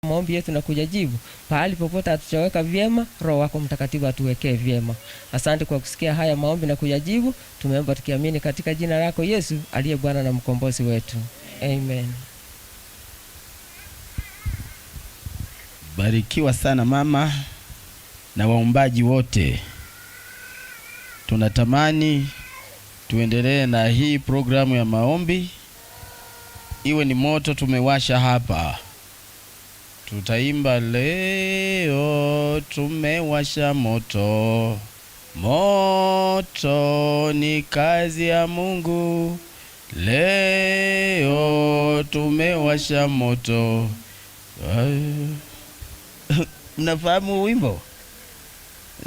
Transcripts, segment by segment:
Maombi yetu na kuyajibu. Pahali popote hatujaweka vyema, Roho wako Mtakatifu atuwekee vyema. Asante kwa kusikia haya maombi na kuyajibu. Tumeomba tukiamini katika jina lako Yesu aliye Bwana na mkombozi wetu. Amen. Barikiwa sana mama na waombaji wote. Tunatamani tuendelee na hii programu ya maombi, iwe ni moto tumewasha hapa. Tutaimba leo tumewasha moto, moto ni kazi ya Mungu, leo tumewasha moto. Mnafahamu wimbo?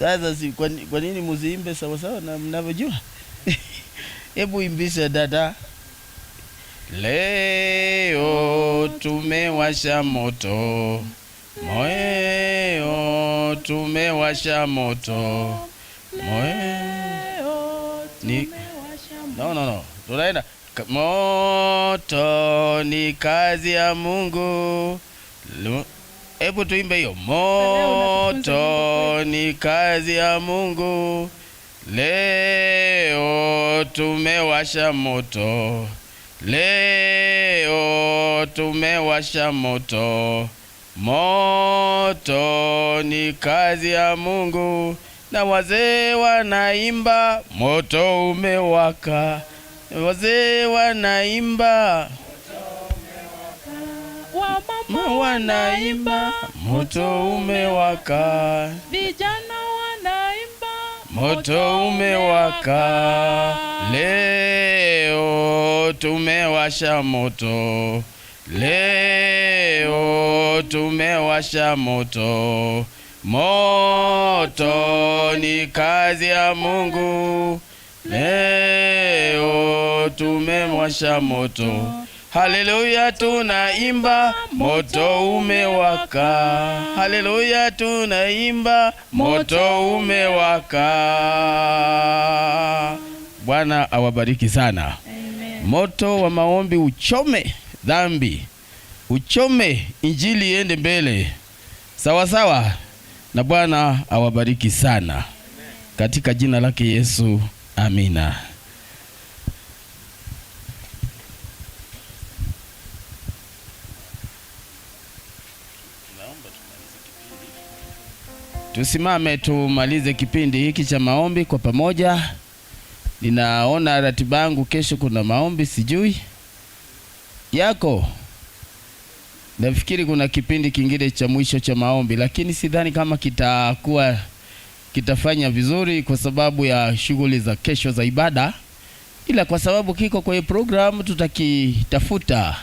Sasa si, kwa nini muziimbe sawa sawa na mnavyojua? Hebu imbishe dada. Leo tumewasha moto, moyo tumewasha moto, moyo ni no, no, no. Tunaenda moto ni kazi ya Mungu. Hebu tuimbe hiyo. Moto ni kazi ya Mungu, leo tumewasha moto, leo tumewasha moto, moto ni kazi ya Mungu. Na wazee wanaimba moto umewaka, wazee wanaimba Wamama wanaimba moto umewaka, vijana wanaimba moto umewaka, leo tumewasha moto, leo tumewasha moto, moto ni kazi ya Mungu, leo tumewasha moto. Haleluya tunaimba moto umewaka, haleluya tunaimba moto umewaka. Bwana awabariki sana. Amen. Moto wa maombi uchome dhambi, uchome injili iende mbele, sawa sawa. Na Bwana awabariki sana katika jina lake Yesu, amina. Tusimame tumalize kipindi hiki cha maombi kwa pamoja. Ninaona ratiba yangu, kesho kuna maombi, sijui yako. Nafikiri kuna kipindi kingine cha mwisho cha maombi, lakini sidhani kama kitafanya vizuri kwa sababu ya shughuli za kesho za ibada, ila kwa sababu kiko kwenye programu tutakitafuta.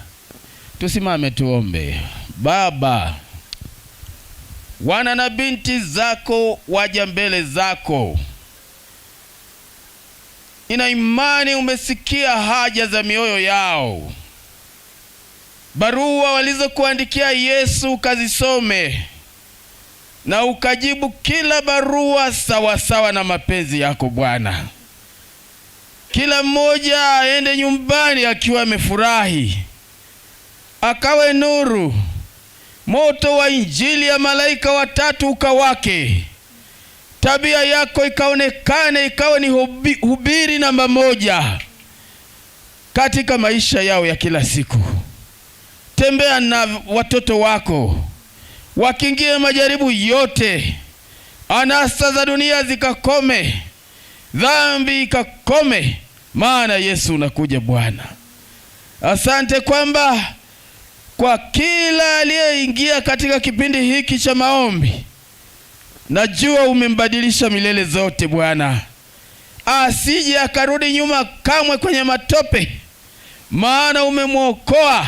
Tusimame tuombe. Baba, wana na binti zako waja mbele zako. Nina imani umesikia haja za mioyo yao. Barua walizokuandikia Yesu ukazisome na ukajibu kila barua sawasawa na mapenzi yako Bwana. Kila mmoja aende nyumbani akiwa amefurahi, akawe nuru, moto wa injili ya malaika watatu ukawake, tabia yako ikaonekane, ikawe ni hubiri namba moja katika maisha yao ya kila siku. Tembea na watoto wako wakiingia majaribu yote, anasa za dunia zikakome, dhambi ikakome, maana Yesu unakuja Bwana. Asante kwamba kwa kila aliyeingia katika kipindi hiki cha maombi, najua umembadilisha milele zote Bwana, asije akarudi nyuma kamwe kwenye matope, maana umemwokoa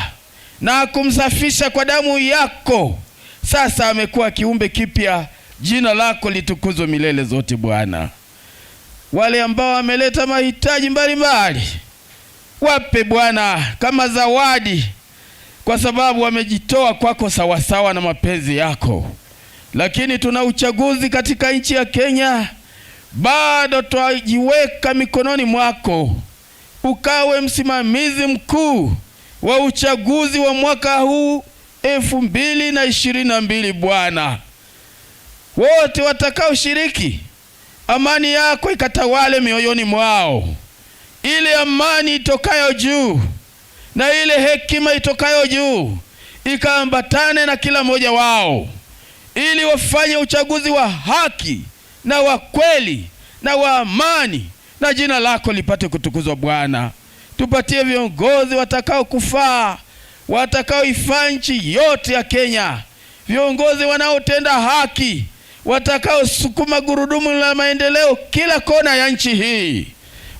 na kumsafisha kwa damu yako. Sasa amekuwa kiumbe kipya. Jina lako litukuzwe milele zote Bwana. Wale ambao wameleta mahitaji mbalimbali, wape Bwana kama zawadi, kwa sababu wamejitoa kwako sawasawa na mapenzi yako. Lakini tuna uchaguzi katika nchi ya Kenya, bado twajiweka mikononi mwako, ukawe msimamizi mkuu wa uchaguzi wa mwaka huu 2022. Bwana, wote watakaoshiriki, amani yako ikatawale mioyoni mwao, ile amani itokayo juu na ile hekima itokayo juu ikaambatane na kila mmoja wao, ili wafanye uchaguzi wa haki na wa kweli na wa amani, na jina lako lipate kutukuzwa. Bwana, tupatie viongozi watakao kufaa, watakaoifaa nchi yote ya Kenya, viongozi wanaotenda haki, watakaosukuma gurudumu la maendeleo kila kona ya nchi hii.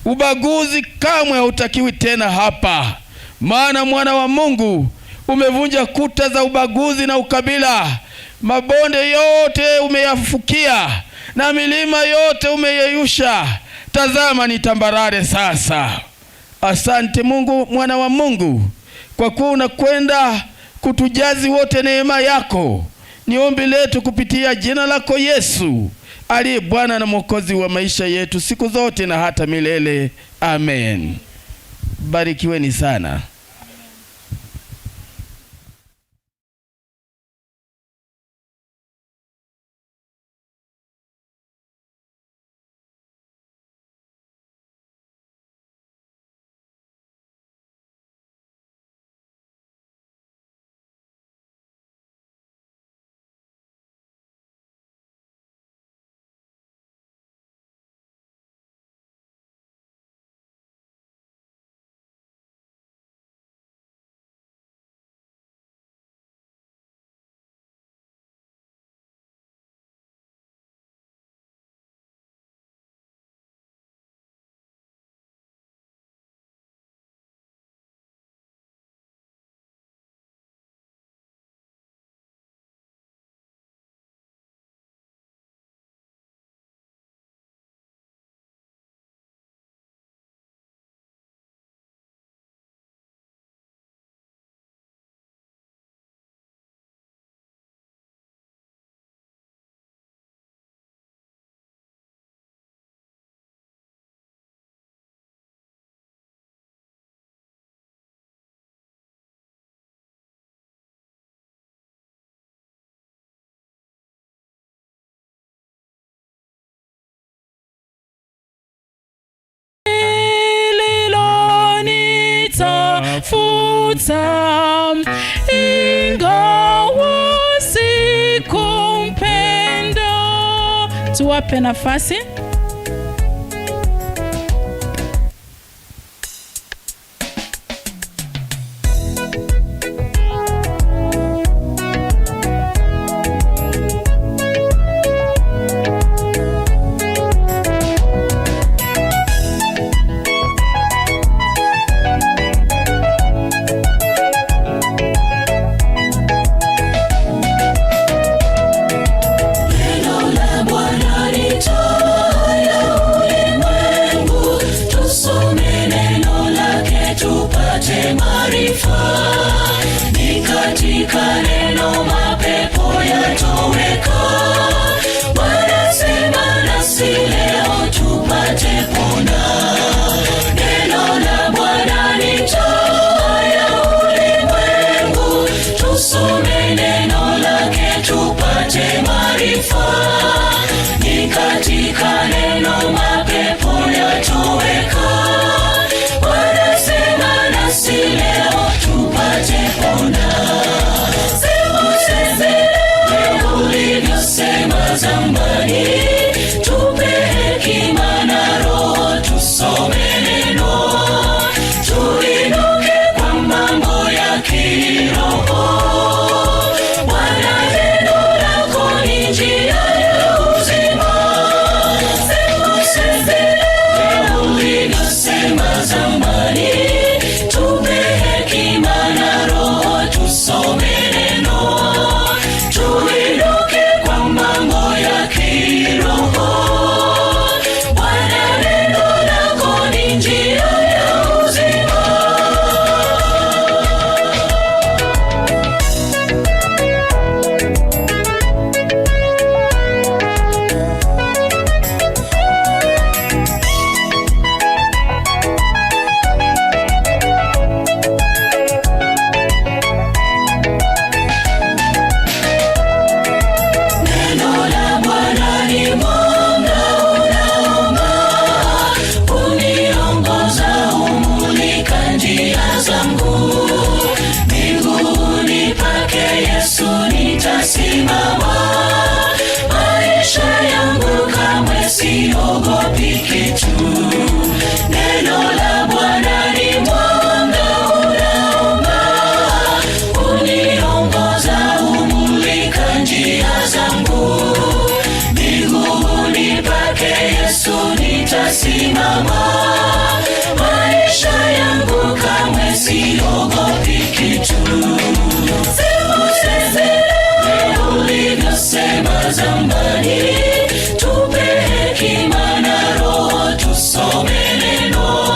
Ubaguzi kamwe hautakiwi tena hapa, maana mwana wa Mungu umevunja kuta za ubaguzi na ukabila. Mabonde yote umeyafukia na milima yote umeyeyusha. Tazama ni tambarare sasa. Asante Mungu, mwana wa Mungu, kwa kuwa unakwenda kutujazi wote neema yako. Ni ombi letu kupitia jina lako Yesu, aliye Bwana na Mwokozi wa maisha yetu siku zote na hata milele. Amen. Barikiweni sana. Tafuta ingawa sikumpenda. Tuwape nafasi. Neno la Bwana ni taa ya ulimwengu, tusome neno lake tupate maarifa. Ni katika neno mapepo yatoweka. Bwana sema nasi leo tupate pona. Neno la Bwana ni taa ya ulimwengu, tusome neno lake tupate maarifa. Ni katika neno mapepo yatoweka. Bwana sema nasi leo tupate pona. Sema sisi leo ulivyosema zamani, tupe hekima na roho tusome neno, tuinuke kwa mambo ya kiroho. Bwana, neno lako ni njia ya uzima. Sema sisi leo ulivyosema zamani, tupe hekima na roho tusome neno, tuinuke kwa mambo ya kiroho. siogopi kitu. Neno la Bwana ni mwanga unaong'aa, uniongoza, humulika njia zangu. Miguuni pake Yesu nitasimama, maisha yangu kamwe siogopi kitu. Ulivyosema zamani, tupe hekima na Roho, tusome neno,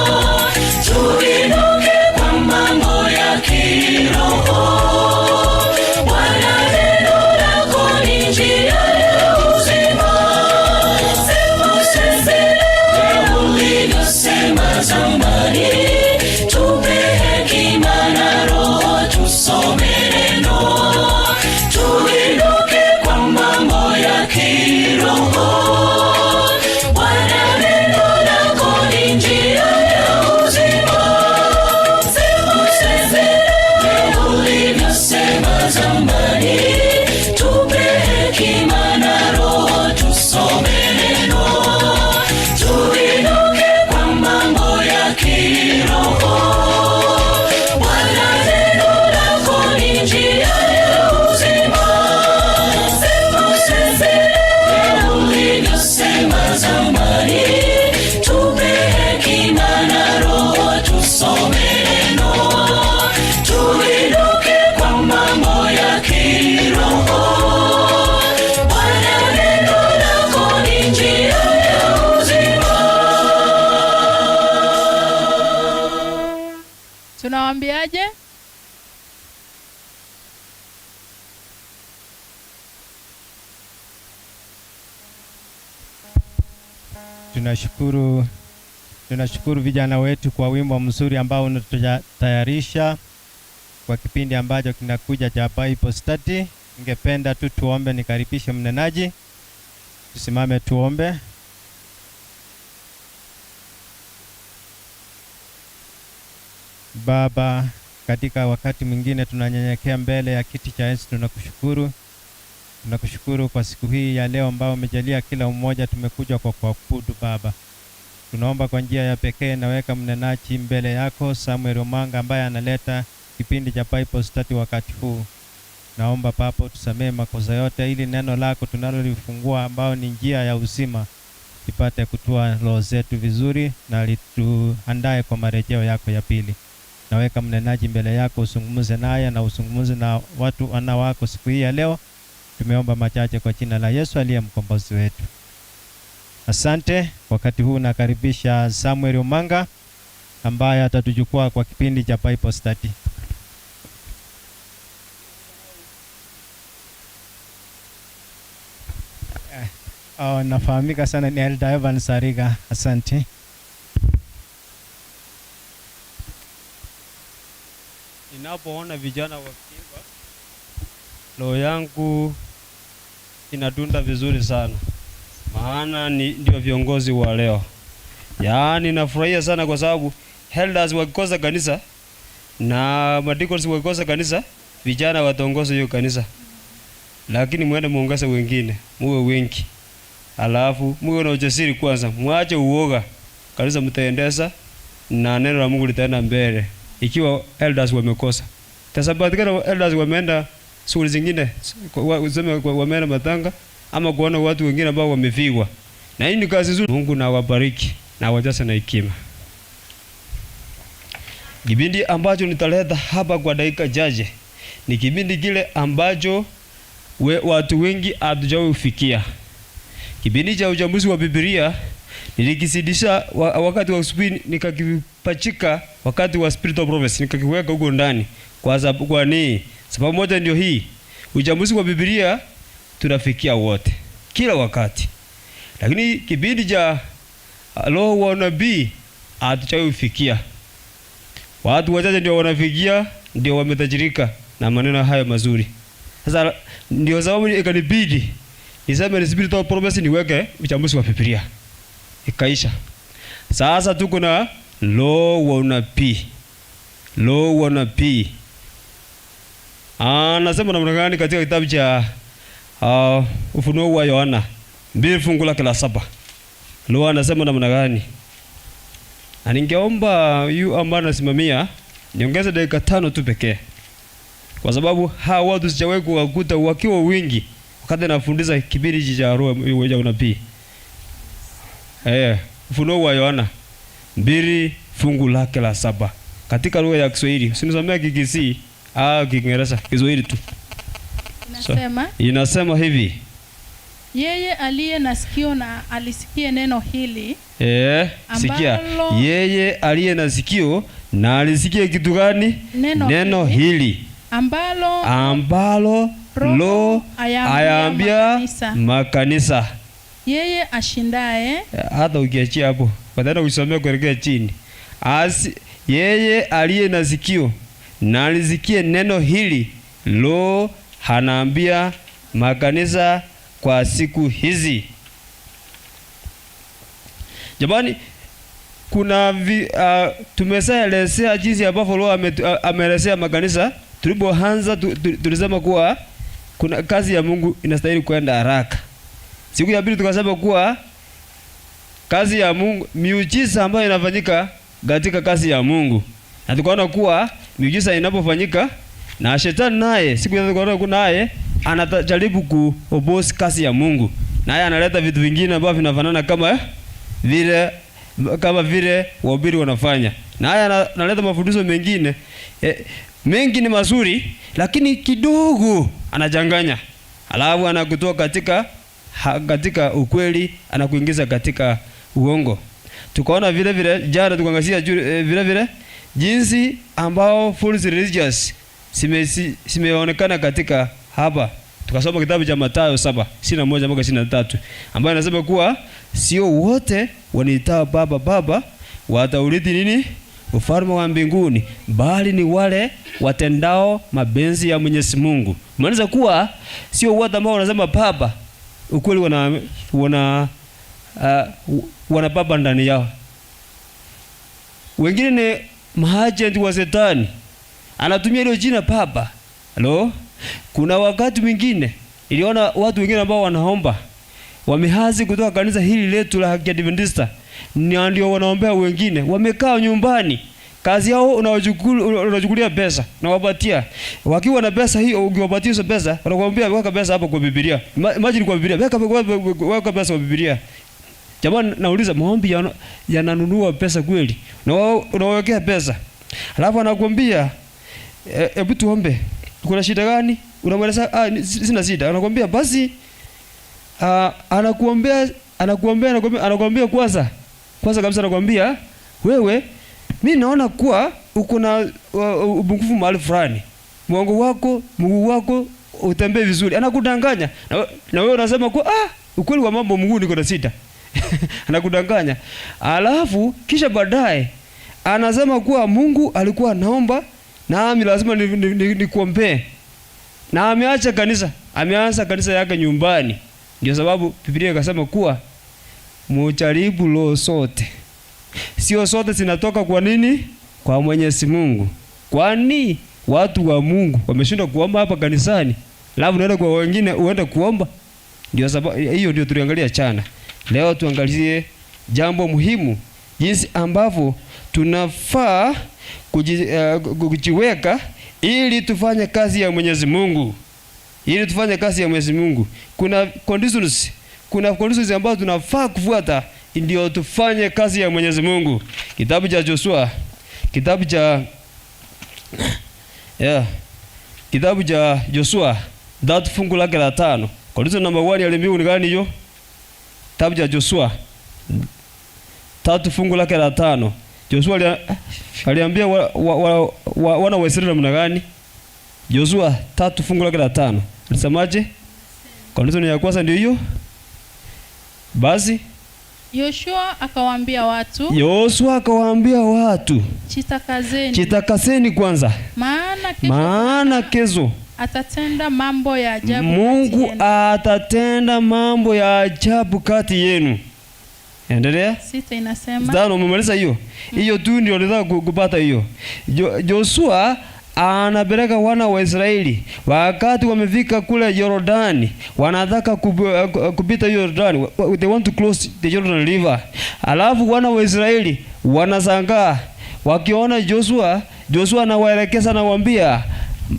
tuinuke kwa mambo ya kiroho. Bwana, neno lako ni njia ya uzima. Ulivyosema zamani, tupe hekima na Roho, tusome neno, tuinuke kwa mambo ya kiroho. Bwana, neno lako ni njia ya uzima. Ulivyosema zamani, tupe hekima na Roho, tusome neno, tuinuke kwa mambo ya kiroho. Bwana, neno lako ni njia ya uzima. Ulivyosema zamani, tupe hekima na Roho, tusome neno, tuinuke kwa mambo ya kiroho. Bwana, neno lako ni njia ya uzima. Tunawaambiaje? Tunashukuru vijana wetu kwa wimbo mzuri ambao unatutayarisha kwa kipindi ambacho kinakuja cha Bible study. Ningependa tu tuombe, nikaribishe mnenaji. Tusimame tuombe. Baba, katika wakati mwingine tunanyenyekea mbele ya kiti cha enzi, tunakushukuru. Tunakushukuru kwa siku hii ya leo ambao umejalia kila mmoja tumekuja kwa kuabudu Baba. Tunaomba kwa njia ya pekee, naweka mnenaji mbele yako Samuel Omanga ambaye analeta kipindi cha Bible study wakati huu. Naomba Baba tusamee makosa yote, ili neno lako tunalolifungua ambao ni njia ya uzima ipate kutua roho zetu vizuri na lituandae kwa marejeo yako ya pili. Naweka mnenaji mbele yako, usungumuze naye na usungumuze na watu wana wako siku hii ya leo. Tumeomba machache kwa jina la Yesu aliye mkombozi wetu. Asante. Wakati huu nakaribisha Samuel Omanga ambaye atatuchukua kwa kipindi cha Bible study. Oh, nafahamika sana ni Elder Evan Sariga. Asante. Ninapoona vijana wakiimba, roho yangu inadunda vizuri sana, maana ni ndio viongozi wa leo. Yaani nafurahia sana kwa sababu elders wakikosa kanisa na madeacons wakikosa kanisa, vijana wataongoza hiyo kanisa. Lakini mwende muongeze wengine, muwe wengi. Alafu muwe na ujasiri kwanza, mwache uoga. Kanisa mtaendesha na neno la Mungu litaenda mbele. Ikiwa elders wamekosa. Tasabatikana elders wameenda shughuli zingine, useme wameenda matanga ama kuona watu wengine ambao wamefiwa. Na hii ni kazi nzuri. Mungu na awabariki na awajaze na hekima. Kipindi ambacho nitaleta hapa kwa dakika chache ni kipindi kile ambacho watu wengi hatujawahi kufikia. Kipindi cha uchambuzi wa Biblia nilikizidisha wakati wa asubuhi, nikakipachika wakati wa Spirit of Prophecy, nikakiweka huko ndani. Kwa sababu kwa nini? Sababu moja ndio hii. Uchambuzi wa Biblia tunafikia wote kila wakati. Lakini kipindi cha roho wa nabii hatujawahi kufikia. Watu wachache ndio wanafikia, ndio wametajirika na maneno hayo mazuri. Sasa ndio sababu ikanibidi niseme ni Spirit of Prophecy niweke uchambuzi wa Biblia. Ikaisha. Sasa tuko na roho wa unabii. Roho wa unabii. Anasema namna gani katika kitabu cha Ufunuo wa Yohana 2 fungu lake la 7. Roho anasema namna gani? Na ningeomba yu ambaye anasimamia niongeze dakika 5 tu pekee, kwa sababu hawa watu sijawahi kuwakuta wakiwa wingi wakati nafundisha kipindi cha roho ya unabii. Ufunuo wa Yohana 2 fungu lake la 7 katika lugha ya Kiswahili. Usinisomee Kikisii au Kiingereza, Kiswahili tu. Inasema, inasema hivi: yeye aliye na sikio na alisikie neno hili. Sikia. Yeye aliye na sikio na alisikie kitu gani? Neno hili ambalo Roho ayaambia makanisa. Yeye ashindaye. Hata ukiachia hapo, badala usomee kuelekea chini. Yeye aliye na sikio na alisikie neno hili, Roho anaambia makanisa kwa siku hizi. Jamani, kuna tumeshaelezea jinsi ambavyo Roho ameelezea makanisa. Tulipoanza tulisema kuwa kuna kazi ya Mungu inastahili kwenda haraka. Siku ya pili tukasema kuwa kazi ya Mungu, miujiza ambayo inafanyika katika kazi ya Mungu. Na tukaona kuwa miujiza inapofanyika na shetani naye, siku ya tukaona kuwa naye anajaribu kuoppose kazi ya Mungu. Naye analeta vitu vingine ambavyo vinafanana kama vile wahubiri wanafanya. Naye analeta mafundisho mengine mengi ni mazuri, lakini kidogo anachanganya. Alafu anakutoa katika ukweli, anakuingiza katika uongo. Tukaona vile vile jana tukaangazia vile vile jinsi ambao false religious simeonekana katika hapa. Tukasoma kitabu cha Mathayo 7:21 mpaka 23, ambayo inasema kuwa sio wote waniitao Baba Baba wataurithi nini? Ufalme wa mbinguni, bali ni wale watendao mapenzi ya Mwenyezi Mungu. Maana kuwa sio wote ambao wanasema Baba ukweli wana baba ndani yao. Wengine ni maagent wa Shetani, anatumia ile jina baba. Halo? Kuna wakati mwingine niliona watu wengine ambao wanaomba wamehazi kutoka kanisa hili letu la Kiadventista, ndio wanaombea wengine, wamekaa nyumbani, kazi yao unachukulia pesa na wapatia. Wakiwa na pesa hiyo, ukiwapatia hizo pesa, wanakuambia weka pesa hapo kwa Biblia. Imagine kwa Biblia, weka pesa kwa Biblia. Jamani, nauliza, maombi yananunua pesa kweli? Na unawekea pesa. Alafu anakuambia hebu tuombe. Kuna shida gani? Unamweleza sina shida. Anakuambia basi anakuambia kwanza. Kwanza kabisa anakuambia wewe, mimi naona kuwa uko na upungufu mahali fulani. Mgongo wako, mguu wako utembee vizuri. Anakudanganya. Na wewe unasema kuwa ukweli wa mambo mguu niko na shida. Anakudanganya. Alafu kisha baadaye anasema kuwa Mungu alikuwa anaomba nami lazima nikuombee. Na ameacha kanisa, ameanza kanisa yake nyumbani. Ndio sababu Biblia ikasema kuwa mujaribu roho sote. Sio sote zinatoka kwa nini? Kwa Mwenyezi Mungu. Kwani watu wa Mungu wameshindwa kuomba hapa kanisani, alafu unaenda kwa wengine uende kuomba. Ndio sababu hiyo ndio tuliangalia jana. Leo tuangalie jambo muhimu, jinsi ambavyo tunafaa kujiweka ili tufanye kazi ya Mwenyezi Mungu. Ili tufanye kazi ya Mwenyezi Mungu. Kuna conditions ambazo tunafaa kufuata ndio tufanye kazi ya Mwenyezi Mungu. Kitabu cha Joshua, kitabu cha Joshua, that fungu lake la 5. Condition number 1 ya mbingu ni gani hiyo? Kitabu cha Joshua 3 fungu lake la 5. Joshua aliambia wana wa Israeli namna gani? Joshua 3 fungu lake la 5. Alisemaje? Condition ya kwanza ndio hiyo. Basi Yoshua akawaambia watu, Yoshua akawaambia watu, jitakaseni. Jitakaseni kwanza. Maana kesho atatenda mambo ya ajabu. Mungu atatenda mambo ya ajabu kati yenu. Endelea. 6 inasema. 5 umemaliza hiyo. Hiyo tu ndio nilitaka kupata hiyo. Joshua Anapeleka wana wa Israeli wakati wamefika kule Yordani, wanataka kupita Yordani, they want to cross the Jordan River. Alafu wana wa Israeli wanasangaa wakiona Joshua. Joshua anawaelekeza, anawaambia,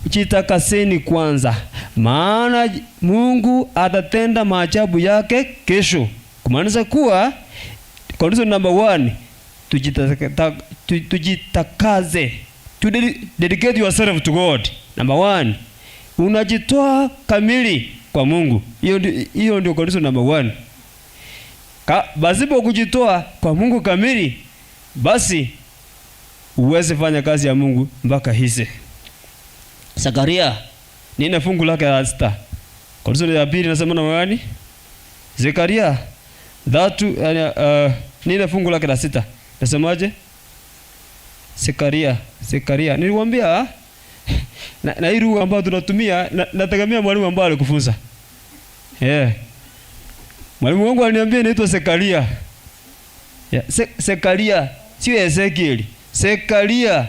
jitakaseni kwanza, maana Mungu atatenda maajabu yake kesho. Kumaanisha kuwa condition number 1, tujitakaze, to dedicate yourself to God. Number 1, unajitoa kamili kwa Mungu. Hiyo ndio condition number 1. Pasipo kujitoa kwa Mungu kamili, basi uweze fanya kazi ya Mungu mpaka hise. Zakaria nina fungu lake la 6. Condition ya pili nasema na gani? Zakaria 3, yani, nina fungu lake la 6. Nasemaje? Zekaria. Niliwaambia na hii lugha ambayo tunatumia nategemea mwalimu ambaye alikufunza. Mwalimu wangu aliniambia inaitwa Zekaria. Yeah, Zekaria, sio Ezekiel. Zekaria.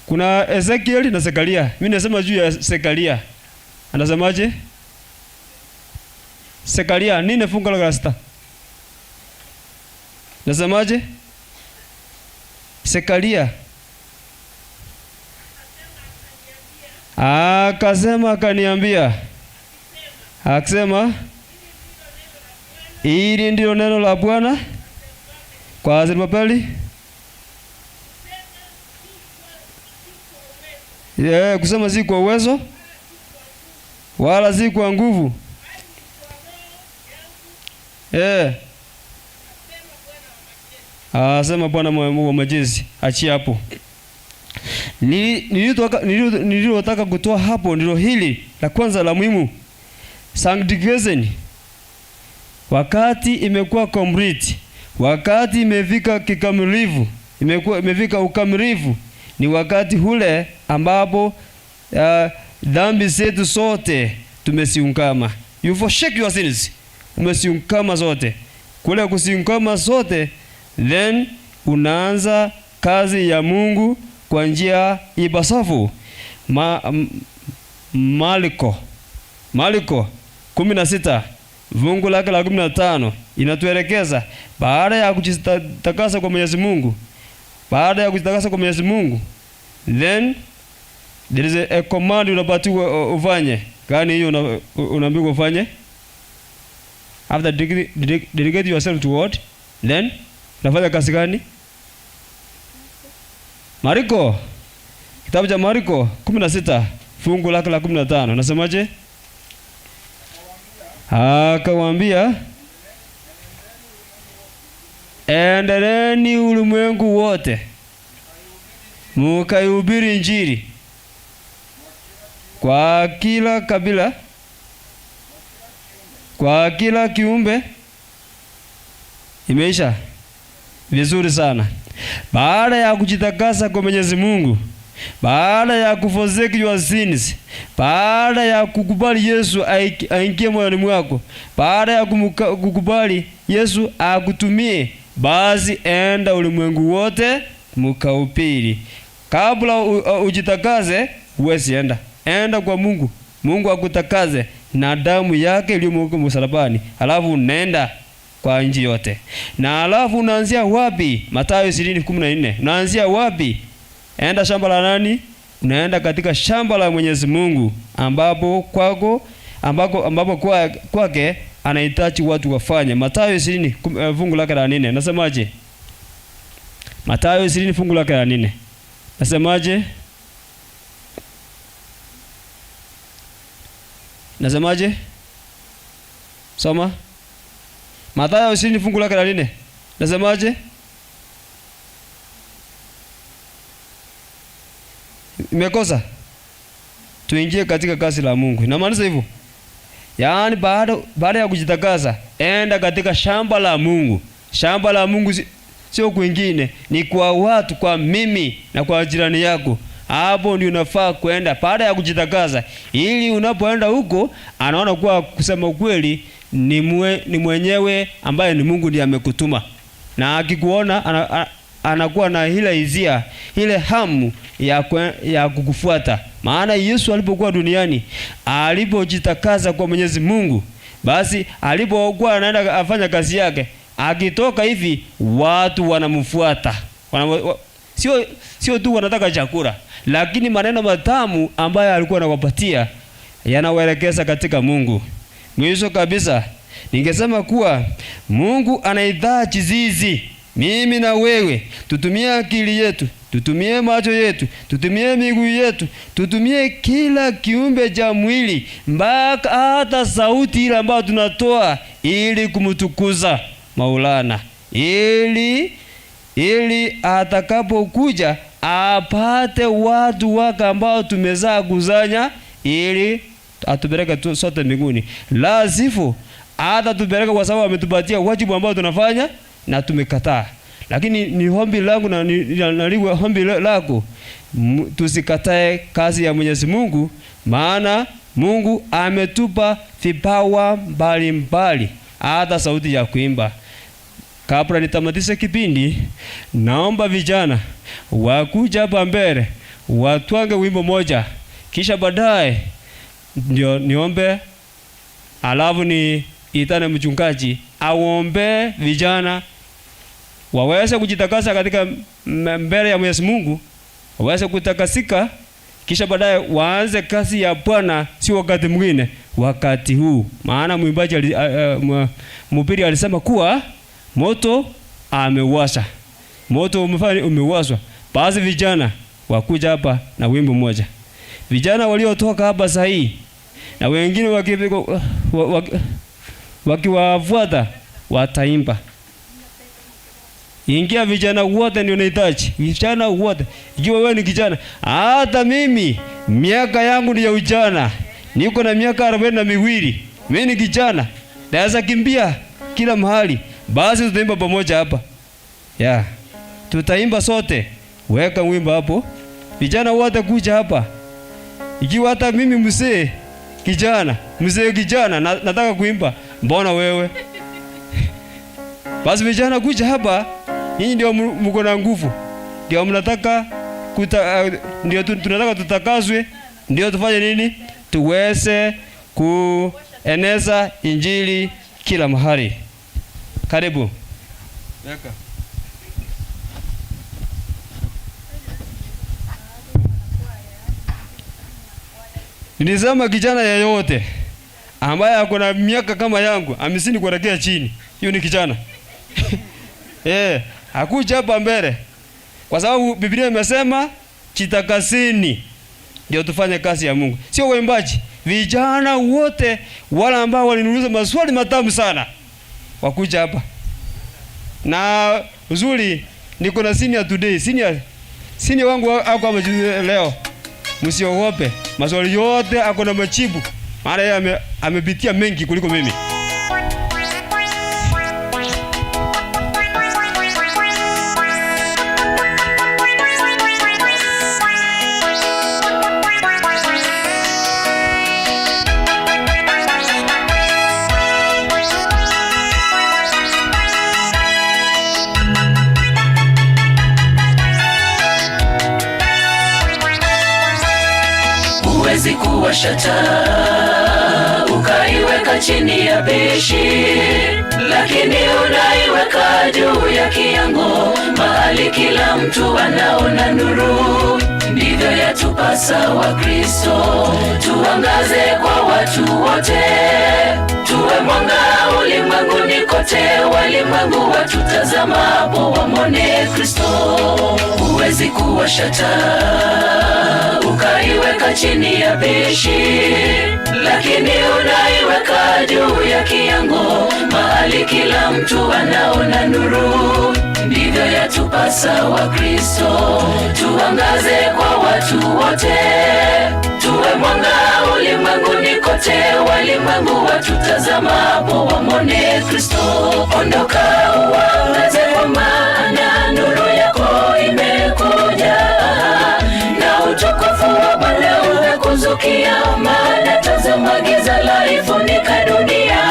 Kuna Ezekiel na Zekaria. Mimi nasema juu ya Zekaria. Anasemaje? Zekaria nini fungu la 6? Nasemaje? Zekaria. Akasema akaniambia. Akasema hili ndilo neno la Bwana kwa Zerubabeli. Kusema si kwa uwezo wala si kwa nguvu. Asema Bwana wa majeshi. Achia hapo. Nililotaka kutoa hapo ndilo hili la kwanza la muhimu. Sanctification. Wakati imekuwa complete, wakati imefika kikamilifu, imefika ukamilifu, ni wakati ule ambapo dhambi zetu zote tumesiungama. You forsake your sins. Umesiungama zote. Kule kusiungama zote, then unaanza kazi ya Mungu kwa njia ipasavyo. Marko 16 fungu lake la 15 inatuelekeza baada ya kujitakasa kwa Mwenyezi Mungu, baada ya kujitakasa kwa Mwenyezi Mungu, then there is a command unapatiwa ufanye. Gani hiyo unaambiwa ufanye? After dedicate yourself to what? Then unafanya kazi gani? Marko, kitabu cha Marko 16 fungu lake la 15 nasemaje? Akawaambia, endeleeni ulimwengu wote mukaihubiri Injili kwa kila kabila, kwa kila kiumbe. Imeisha vizuri sana. Baada ya kujitakasa kwa Mwenyezi Mungu, baada ya kuforsake your sins, baada ya kukubali Yesu aingie moyoni mwako, baada ya kukubali Yesu akutumie, basi enda ulimwengu wote mkaupili. Kabla ujitakaze, huwezi enda. Enda kwa Mungu, Mungu akutakaze na damu yake iliyomwagika msalabani, alafu nenda kwa nchi yote. Na alafu unaanzia wapi? Mathayo 20:14. Unaanzia wapi? Enda shamba la nani? Unaenda katika shamba la Mwenyezi Mungu, ambapo kwako, ambako, ambapo kwa, kwake anahitaji watu wafanye. Mathayo 20 fungu lake la 4. Nasemaje? Mathayo 20 fungu lake la 4. Nasemaje? Nasemaje? Soma. Mathayo 20 fungu lake la 4. Nasemaje? Imekosa. Tuingie katika kazi la Mungu. Inamaanisha hivyo. Yaani baada ya kujitakasa, enda katika shamba la Mungu. Shamba la Mungu sio kwingine, ni kwa watu, kwa mimi na kwa jirani yako. Hapo ndio unafaa kwenda baada ya kujitakasa, ili unapoenda huko anaona kuwa kusema ukweli ni mwenyewe ambaye ni Mungu ndiye amekutuma. Na akikuona anakuwa na ile hisia, ile hamu ya kukufuata. Maana Yesu alipokuwa duniani, alipojitakaza kwa Mwenyezi Mungu, basi alipokuwa anaenda afanya kazi yake, akitoka hivi watu wanamfuata. Sio tu wanataka chakula, lakini maneno matamu ambayo alikuwa anawapatia yanawaelekeza katika Mungu. Mwisho kabisa, ningesema kuwa Mungu anahitaji sisi, mimi na wewe, tutumie akili yetu, tutumie macho yetu, tutumie miguu yetu, tutumie kila kiumbe cha mwili, mpaka hata sauti ile ambayo tunatoa ili kumtukuza Maulana, ili atakapokuja apate watu wake ambao tumezaa kuzanya, ili atupeleke tu sote mbinguni. La sivyo atatupeleka kwa sababu ametupatia wajibu ambao tunafanya na tumekataa. Lakini ni ombi langu na liwe ombi lako, tusikatae kazi ya Mwenyezi Mungu, maana Mungu ametupa vipawa mbalimbali, hata sauti ya kuimba. Kabla nitamatishe kipindi, naomba vijana wakuja hapa mbele watwange wimbo moja, kisha baadaye ndio niombe, alafu ni itane mchungaji aombe vijana waweze kujitakasa katika mbele ya Mwenyezi Mungu, waweze kutakasika, kisha baadaye waanze kazi ya Bwana, si wakati mwingine, wakati huu. Maana mwimbaji mhubiri alisema kuwa moto amewasha, moto umewashwa. Basi vijana wakuja hapa na wimbo mmoja. Vijana waliotoka hapa sahi na wengine wakiwafuata wataimba. Ingia vijana wote, ndio nahitaji vijana wote. Ikiwa wewe ni kijana, hata mimi miaka yangu ni ya ujana, niko na miaka 42, mimi ni kijana, naweza kimbia kila mahali. Basi tutaimba pamoja hapa. Tutaimba sote. Weka wimbo hapo, vijana wote kuja hapa. Ikiwa hata mimi mzee kijana, mzee kijana nataka kuimba, mbona wewe? Basi vijana kuja hapa, nyinyi ndio mko na nguvu, ndio mnataka ndio tunataka tutakaswe, ndio tufanye nini? Tuweze kueneza injili kila mahali. Karibu. Weka. Nilisema kijana yeyote ambaye ako na miaka kama yangu 50 kuelekea chini, hiyo ni kijana. Hakuja hapa mbele. Kwa sababu Biblia imesema jitakaseni ndio tufanye kazi ya Mungu. Sio waimbaji, vijana wote wale ambao waliniuliza maswali matamu sana wakuja hapa. Na uzuri niko na senior today, senior wangu ako hapa leo. Msiogope, maswali yote ako na majibu. Maana yeye amepitia mengi kuliko mimi. Huwezi kuwasha taa ukaiweka chini ya pishi, lakini unaiweka juu ya kiango, mahali kila mtu anaona nuru. Ndivyo yatupasa wa Kristo, tuangaze kwa watu wote, tuwe mwanga ulimwenguni kote, walimwengu watutazamapo wamwone Kristo. Huwezi kuwasha taa ukaiweka chini ya pishi, lakini unaiweka juu ya kiango, mahali kila mtu anaona nuru. Ndivyo yatupasa wa Kristo, tuangaze kwa watu wote, tuwe mwanga ulimwenguni kote, walimwengu watutazamapo wamwone Kristo. Ondoka uangaze, kwa maana nuru yako imekuja, na utukufu wa Bwana umekuzukia. Maana tazama, giza laifunika dunia,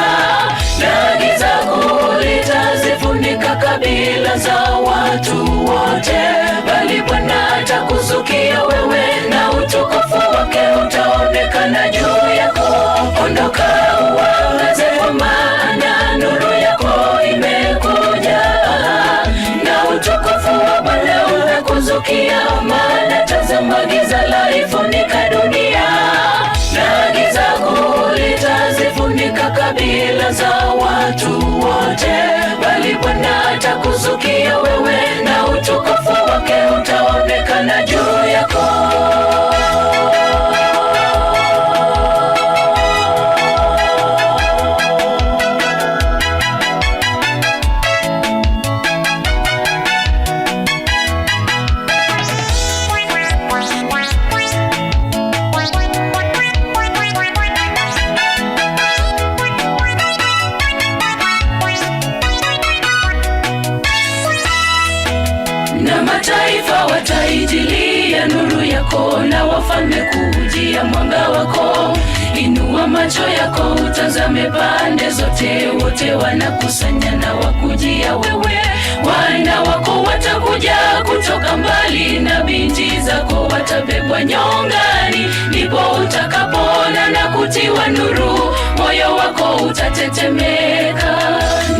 na giza kuu litazifunika kabila za watu wote. Bwana atakuzukia wewe na utukufu wake utaonekana juu yako. Na mataifa wataijilia nuru yako, na wafalme kujia mwanga wako. Inua macho yako utazame pande zote, wote wanakusanya na wakujia wewe. Wana wako watakuja kutoka mbali, na binti zako watabebwa nyongani. Ndipo utakapona na kutiwa nuru, moyo wako utatetemeka.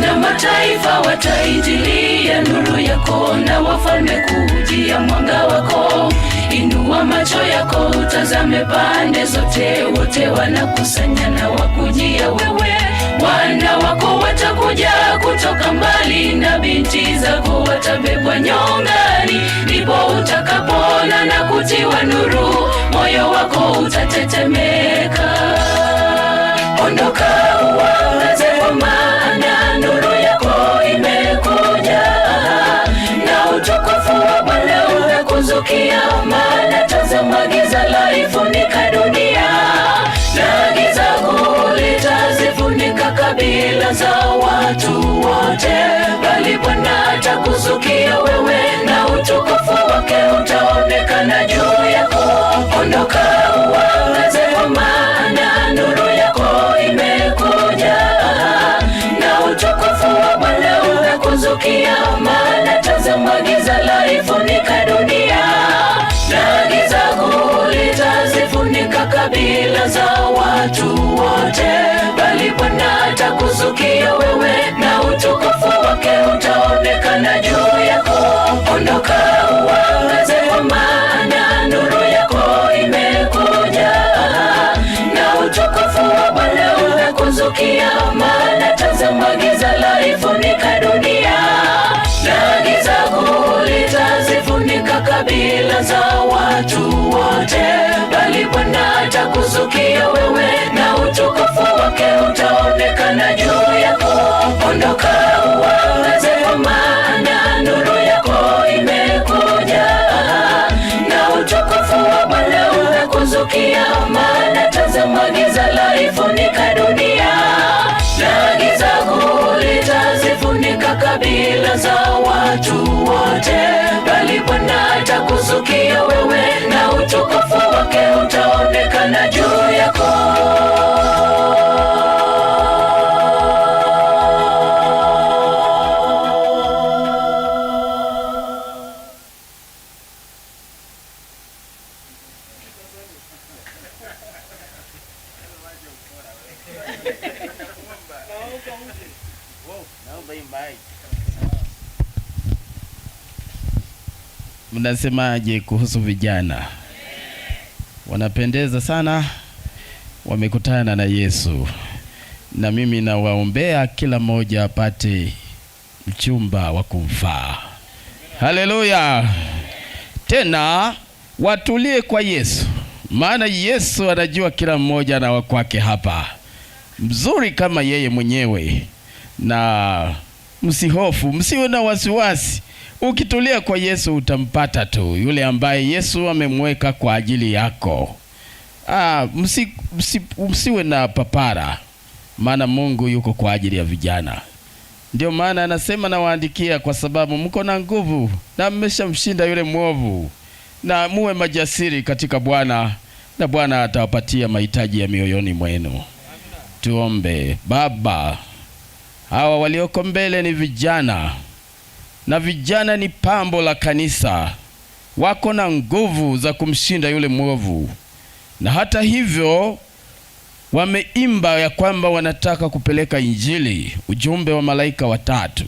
Na mataifa wataijilia nuru yako, na wafalme kujia mwanga wako. Inua macho yako utazame pande zote, wote wanakusanya na wakujia wewe. Wana wako watakuja kutoka mbali, na binti zako watabebwa nyongani. Ndipo utakapona na kutiwa nuru, moyo wako utatetemeka. Ondoka uangaze, kwa maana nuru yako imekuja, na utukufu wa Bwana umekuzukia. Maana tazama, giza laifunika dunia, na giza kuu litazifunika kabila za watu wote, bali Bwana atakuzukia wewe, na utukufu wake utaonekana juu yako. Ondoka uangaze, kwa maana nuru yako imekuja, na utukufu wa Bwana umekuzukia. Maana tazama, giza laifunika dunia, na giza kuu litazifunika kabila za watu wote, bali Bwana atakuzukia wewe, na utukufu wake utaonekana juu yako. Ondoka uangaze, kwa maana nuru yako imekuja, na utukufu wa Bwana umekuzukia. Maana tazama, giza laifunika dunia, na giza kuu litazifunika kabila za watu wote, bali Bwana atakuzukia wewe, na utukufu wake utaonekana juu yako. Ondoka uangaze, kwa maana nuru yako imekuja, na utukufu wa Bwana umekuzukia. Maana tazama, giza laifunika dunia, na giza kuu litazifunika kabila za watu wote, bali Bwana atakuzukia wewe, na utukufu wake utaonekana juu yako. Mnasemaje kuhusu vijana? Wanapendeza sana, wamekutana na Yesu, na mimi nawaombea kila mmoja apate mchumba wa kumfaa. Haleluya! Tena watulie kwa Yesu, maana Yesu anajua kila mmoja na kwake hapa, mzuri kama yeye mwenyewe. Na msihofu, msiwe na wasiwasi. Ukitulia kwa Yesu utampata tu yule ambaye Yesu amemweka kwa ajili yako. Msiwe na papara, maana Mungu yuko kwa ajili ya vijana. Ndio maana anasema nawaandikia kwa sababu mko na nguvu na mmeshamshinda yule mwovu, na muwe majasiri katika Bwana, na Bwana atawapatia mahitaji ya mioyoni mwenu. Tuombe. Baba, hawa walioko mbele ni vijana, na vijana ni pambo la kanisa. Wako na nguvu za kumshinda yule mwovu, na hata hivyo wameimba ya kwamba wanataka kupeleka Injili, ujumbe wa malaika watatu.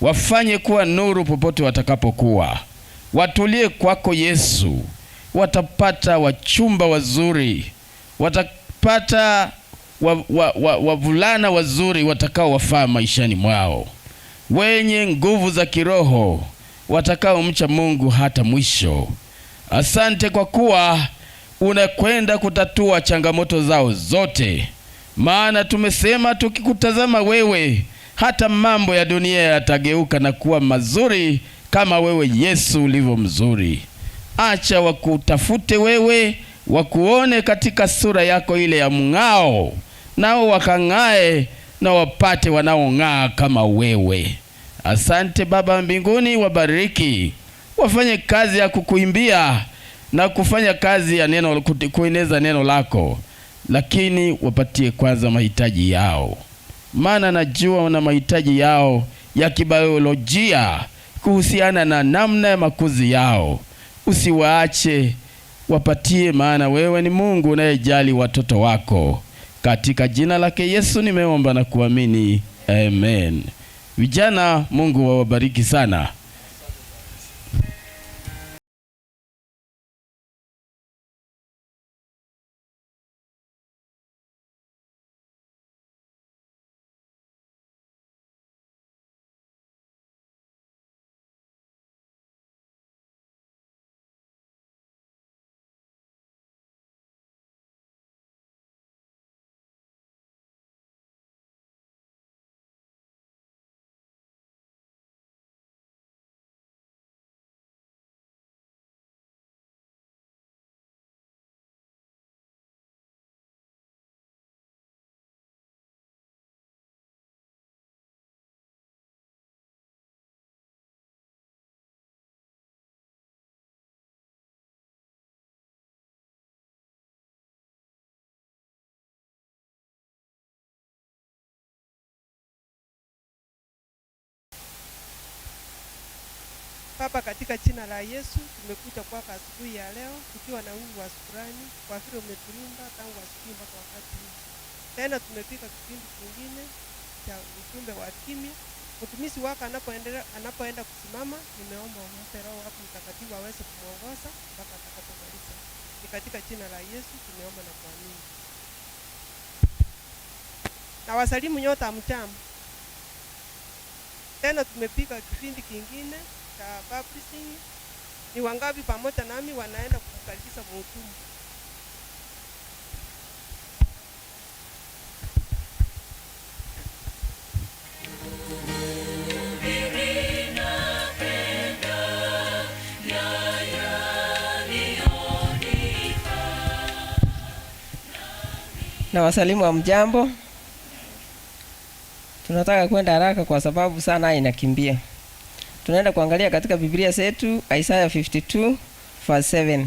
Wafanye kuwa nuru popote watakapokuwa. Watulie kwako Yesu, watapata wachumba wazuri, watapata wavulana wazuri watakao wafaa maishani mwao. wenye nguvu za kiroho, watakaomcha Mungu hata mwisho. Asante kwa kuwa unakwenda kutatua changamoto zao zote, maana tumesema tukikutazama wewe, hata mambo ya dunia yatageuka na kuwa mazuri kama wewe Yesu ulivyo mzuri. Acha wakutafute wewe, wakuone katika sura yako ile ya mng'ao, nao wakang'ae na wapate wanaong'aa kama wewe. Asante Baba mbinguni, wabariki, wafanye kazi ya kukuimbia na kufanya kazi ya neno, kueneza neno lako, lakini wapatie kwanza mahitaji yao, maana najua wana mahitaji yao ya kibiolojia kuhusiana na namna ya makuzi yao. Usiwaache, wapatie, maana wewe ni Mungu unayejali watoto wako. Katika jina lake Yesu nimeomba na kuamini, amen. Vijana, Mungu wawabariki sana. Baba, katika jina la Yesu tumekuja kwako asubuhi ya leo tukiwa na wingi wa shukrani kwa vile umetulinda tangu asubuhi mpaka wakati huu. Tena tumefika kipindi kingine cha ujumbe wa kimya. Mtumishi wako anapoenda kusimama, nimeomba umpe Roho wako Mtakatifu aweze kumuongoza mpaka atakapomaliza. Ni katika jina la Yesu tumeomba na kuamini. Na wasalimu nyote, hamjambo. Tena tumepika kipindi kingine cha publishing. Ni wangapi pamoja nami wanaenda kumkaribisha mhudumu? Na wasalimu wa mjambo. Tunataka kwenda haraka kwa sababu sana inakimbia. Tunaenda kuangalia katika Biblia zetu Isaiah 52 verse 7.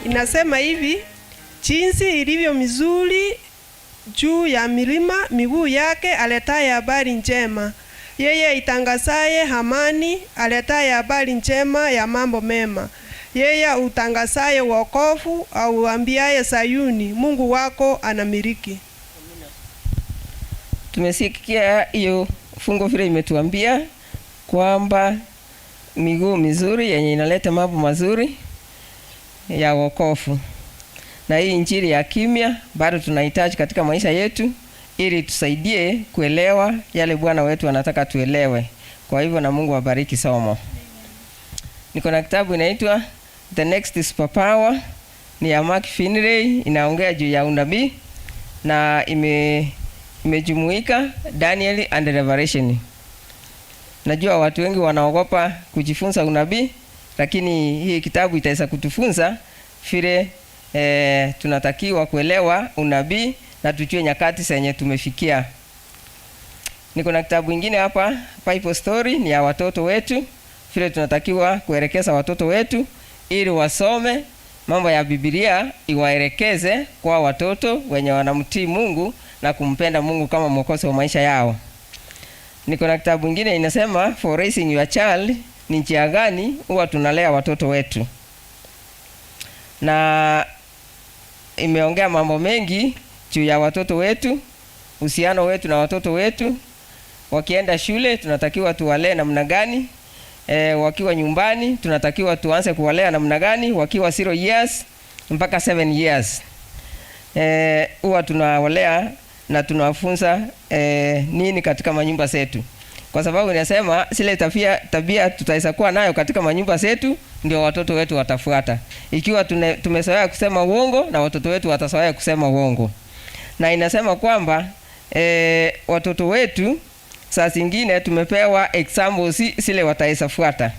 Inasema hivi: jinsi ilivyo mizuri juu ya milima miguu yake aletaye habari njema, yeye itangazaye amani, aletaye habari njema ya mambo mema, yeye utangazaye wokovu, auambiaye Sayuni, Mungu wako anamiliki. Tumesikia hiyo fungo vile imetuambia kwamba miguu mizuri yenye inaleta mambo mazuri ya wokovu. Na hii injili ya kimya bado tunahitaji katika maisha yetu ili tusaidie kuelewa yale Bwana wetu anataka tuelewe. Kwa hivyo na Mungu abariki somo. Niko na kitabu inaitwa The Next Superpower, ni ya Mark Finley, inaongea juu ya unabii na imejumuika Daniel and Revelation. Najua watu wengi wanaogopa kujifunza unabii, lakini hii kitabu itaweza kutufunza vile tunatakiwa kuelewa unabii na tujue nyakati zenye tumefikia. Niko na kitabu kingine hapa, Bible Story, ni ya watoto wetu, vile tunatakiwa kuelekeza watoto wetu ili wasome mambo ya Biblia, iwaelekeze kwa watoto wenye wanamtii Mungu na kumpenda Mungu kama mwokozi wa maisha yao. Niko na kitabu kingine inasema For Raising Your Child, ni njia gani huwa tunalea watoto wetu. Na imeongea mambo mengi juu ya watoto wetu. Uhusiano wetu na watoto wetu, wakienda shule tunatakiwa tuwalee namna gani? Wakiwa nyumbani tunatakiwa tuanze kuwalea namna gani? Wakiwa 0 years mpaka 7 years, huwa tunawalea na tunawafunza nini katika manyumba zetu, kwa sababu inasema zile tabia tutaweza kuwa nayo katika manyumba zetu ndio watoto wetu watafuata. Ikiwa tumezoea kusema uongo, na watoto wetu watazoea kusema uongo. Na inasema kwamba watoto wetu saa zingine tumepewa examples zile wataweza fuata.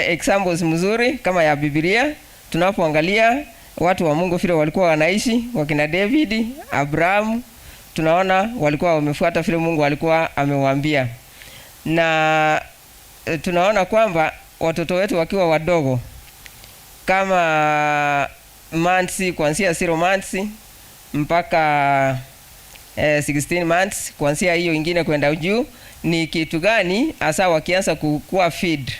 Examples mzuri kama ya Biblia, tunapoangalia watu wa Mungu vile walikuwa wanaishi, wakina David, Abraham, tunaona walikuwa wamefuata vile Mungu alikuwa amewaambia. Na tunaona kwamba watoto wetu wakiwa wadogo kama months, kuanzia 0 months mpaka 16 months, kuanzia hiyo ingine kwenda juu, ni kitu gani hasa wakianza kukua feed,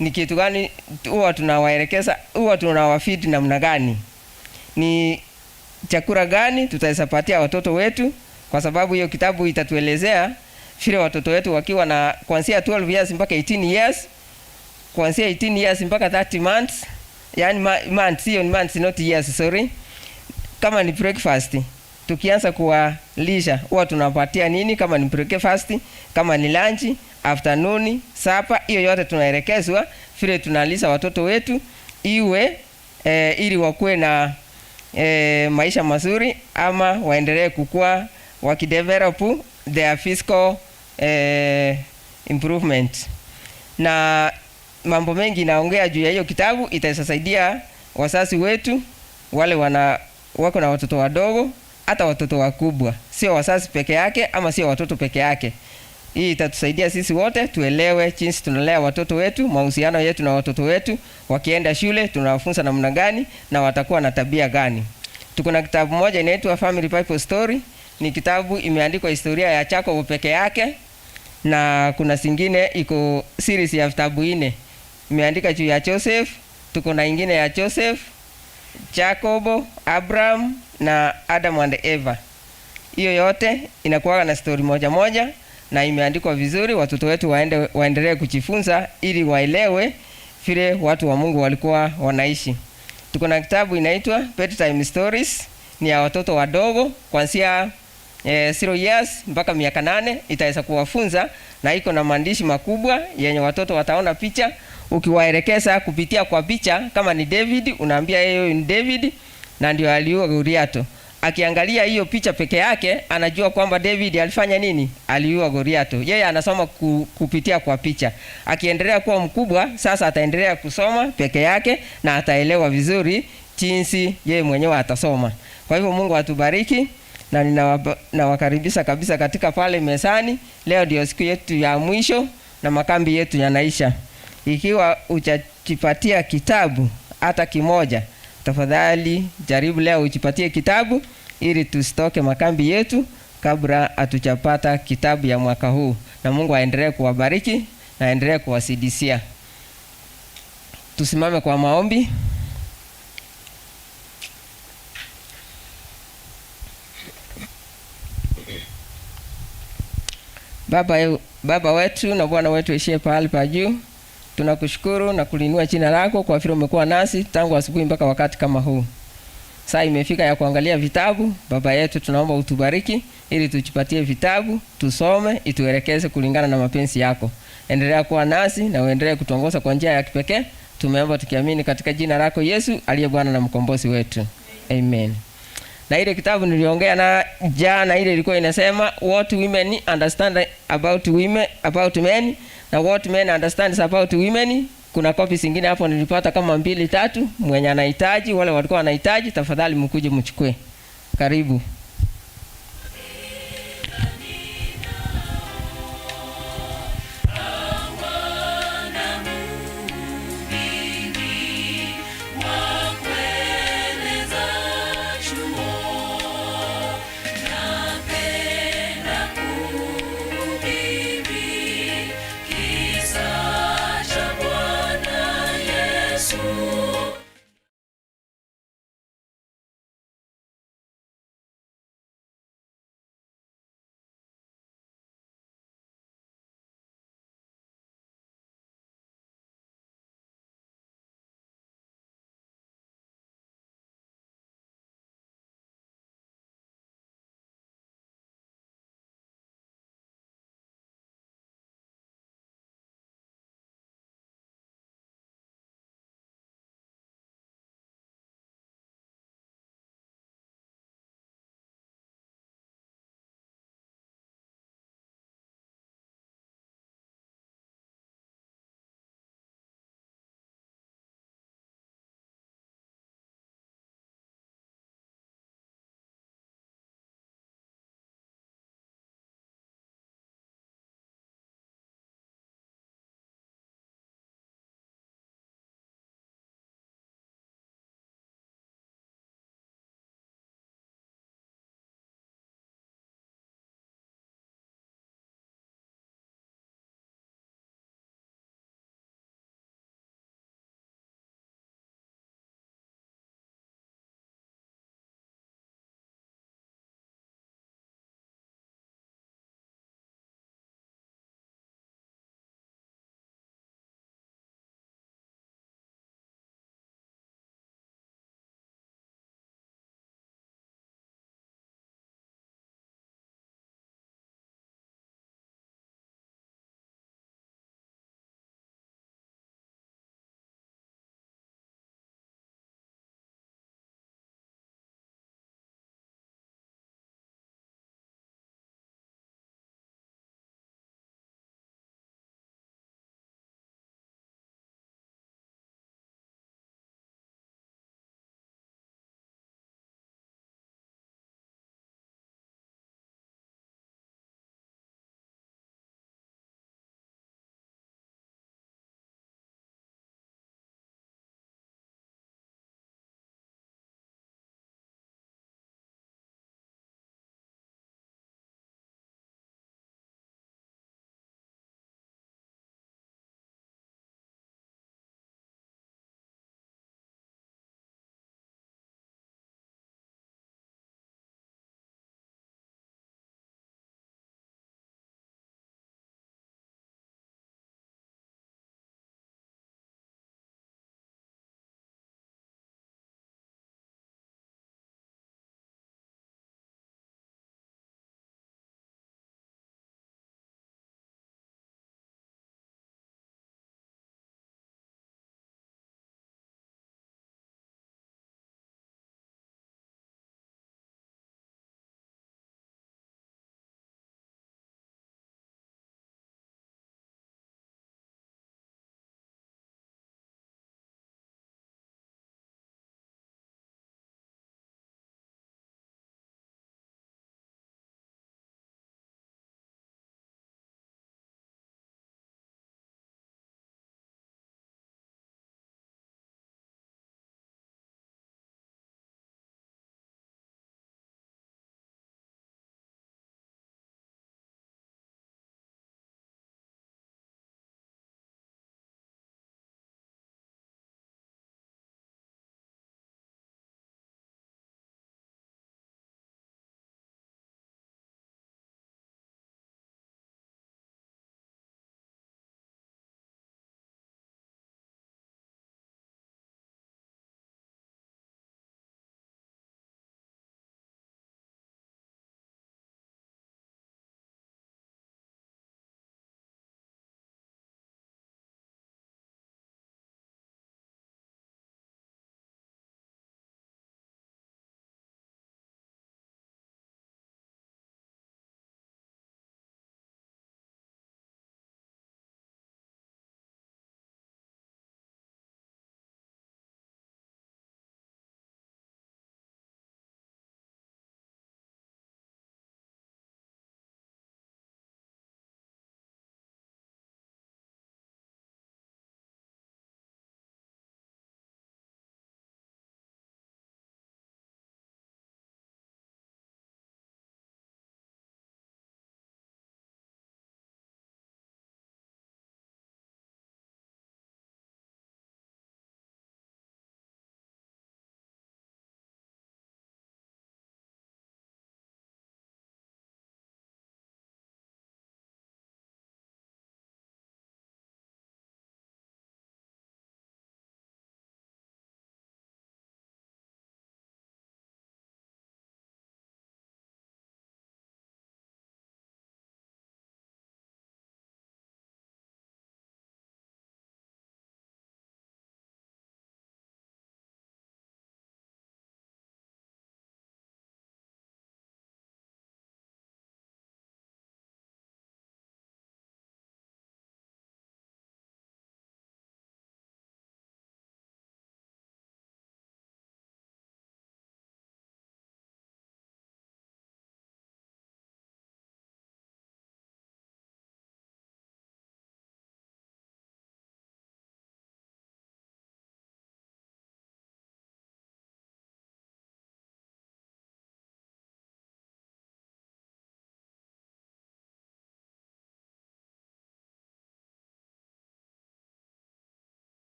ni kitu gani huwa tunawaelekeza, huwa tunawafeed namna gani, ni chakula gani tutaweza patia watoto wetu, kwa sababu hiyo kitabu itatuelezea vile watoto wetu wakiwa na kuanzia 12 years mpaka 18 years, kuanzia 18 years mpaka 30 months, yani months, hiyo ni months not years, sorry. Kama ni breakfast, tukianza kuwalisha huwa tunapatia nini? Kama ni breakfast, kama ni lunch, afternoon, supper, hiyo yote tunaelekezwa vile tunalisha watoto wetu iwe ili wakuwe na maisha mazuri ama waendelee kukua wakidevelop their physical improvement. Na mambo mengi naongea juu ya hiyo kitabu, itasaidia wazazi wetu wale wako na watoto wadogo, hata watoto wakubwa, sio wazazi peke yake ama sio watoto peke yake. Hii itatusaidia sisi wote tuelewe jinsi tunalea watoto wetu, mahusiano yetu na watoto wetu, wakienda shule tunawafunza namna gani na watakuwa na tabia gani. Tuko na kitabu moja inaitwa Family Bible Story, ni kitabu imeandikwa historia ya Jacob peke yake, na kuna zingine iko series ya vitabu 4 imeandika juu ya Joseph. Tuko na ingine ya Joseph, Jacob, Abraham na Adam and Eva. Hiyo yote inakuwa na story moja moja na imeandikwa vizuri, watoto wetu waendelee kujifunza ili waelewe vile watu wa Mungu walikuwa wanaishi. Tuko na kitabu inaitwa Bedtime Stories, ni ya watoto wadogo kuanzia 0 years mpaka miaka 8, itaweza kuwafunza na iko na maandishi makubwa yenye watoto wataona picha. Ukiwaelekeza kupitia kwa picha, kama ni David unaambia yeye ni David na ndio aliua Goliath. Akiangalia hiyo picha peke yake anajua kwamba David alifanya nini? Aliua Goliath. Yeye anasoma kupitia kwa picha. Akiendelea kuwa mkubwa sasa ataendelea kusoma peke yake na ataelewa vizuri jinsi yeye mwenyewe atasoma. Kwa hivyo Mungu atubariki na ninawakaribisha kabisa katika pale mezani. Leo ndio siku yetu ya mwisho na makambi yetu yanaisha. Ikiwa hujajipatia kitabu hata kimoja, tafadhali jaribu leo ujipatie kitabu ili tusitoke makambi yetu kabla hatujapata kitabu ya mwaka huu. Na Mungu aendelee kuwabariki na aendelee kuwasidisia. Tusimame kwa maombi. Baba wetu na Bwana wetu aishiye pahali pa juu, tunakushukuru na kulinua jina lako kwa vile umekuwa nasi tangu asubuhi mpaka wakati kama huu. Saa imefika ya kuangalia vitabu. Baba yetu, tunaomba utubariki ili tujipatie vitabu, tusome, ituelekeze kulingana na mapenzi yako. Endelea kuwa nasi na uendelee kutuongoza kwa njia ya kipekee. Tumeomba tukiamini katika jina lako Yesu aliye Bwana na mkombozi wetu. Amen. Na ile kitabu niliongea na jana, ile ilikuwa inasema what women understand about women, about men, na what men understand about women. Kuna kopi zingine hapo nilipata kama 2 3, mwenye anahitaji, wale walikuwa wanahitaji, tafadhali mkuje mchukue. Karibu. Yesu.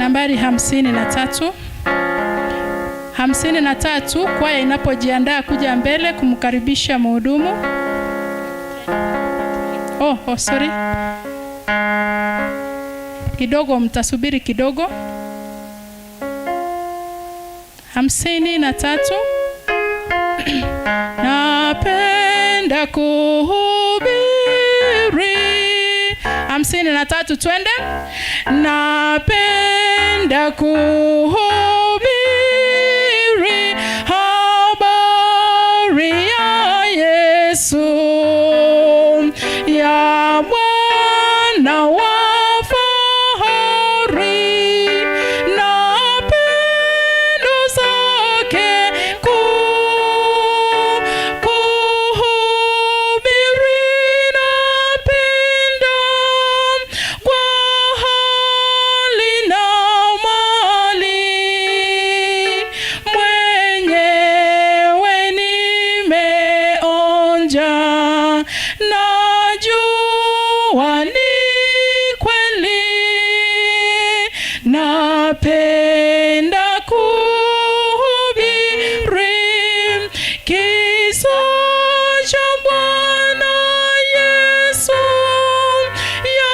Nambari 53. 53, kwaya inapojiandaa kuja mbele kumkaribisha mhudumu. Oh, sorry. Kidogo mtasubiri kidogo. 53. Napenda kuhubiri. 53, twende. Napenda kuhubiri habari ya Yesu, ya Bwana wa fahari, na pendo zake kuu. Kuhubiri napenda kwa hali na mali, mwenyewe nimeonja, najua ni kweli. Napenda kuhubiri kisa cha Bwana Yesu, ya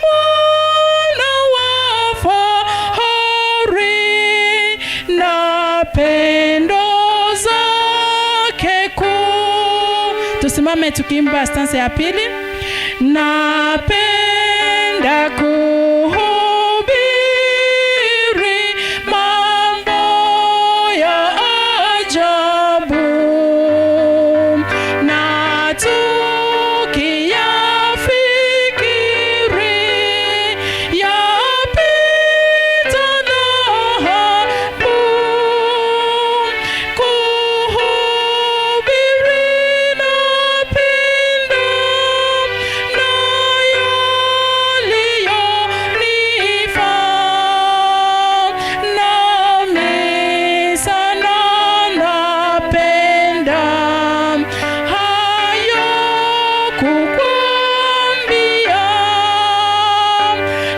Mwana wa fahari, na pendo zake kuu. Tusimame tukiimba stanza ya pili. Napenda kuhubiri mambo ya ajabu, na tukiyafikiri yapita dhahabu. Kuhubiri napenda na yaliyonifaa, nami sana napenda hayo kukwambia.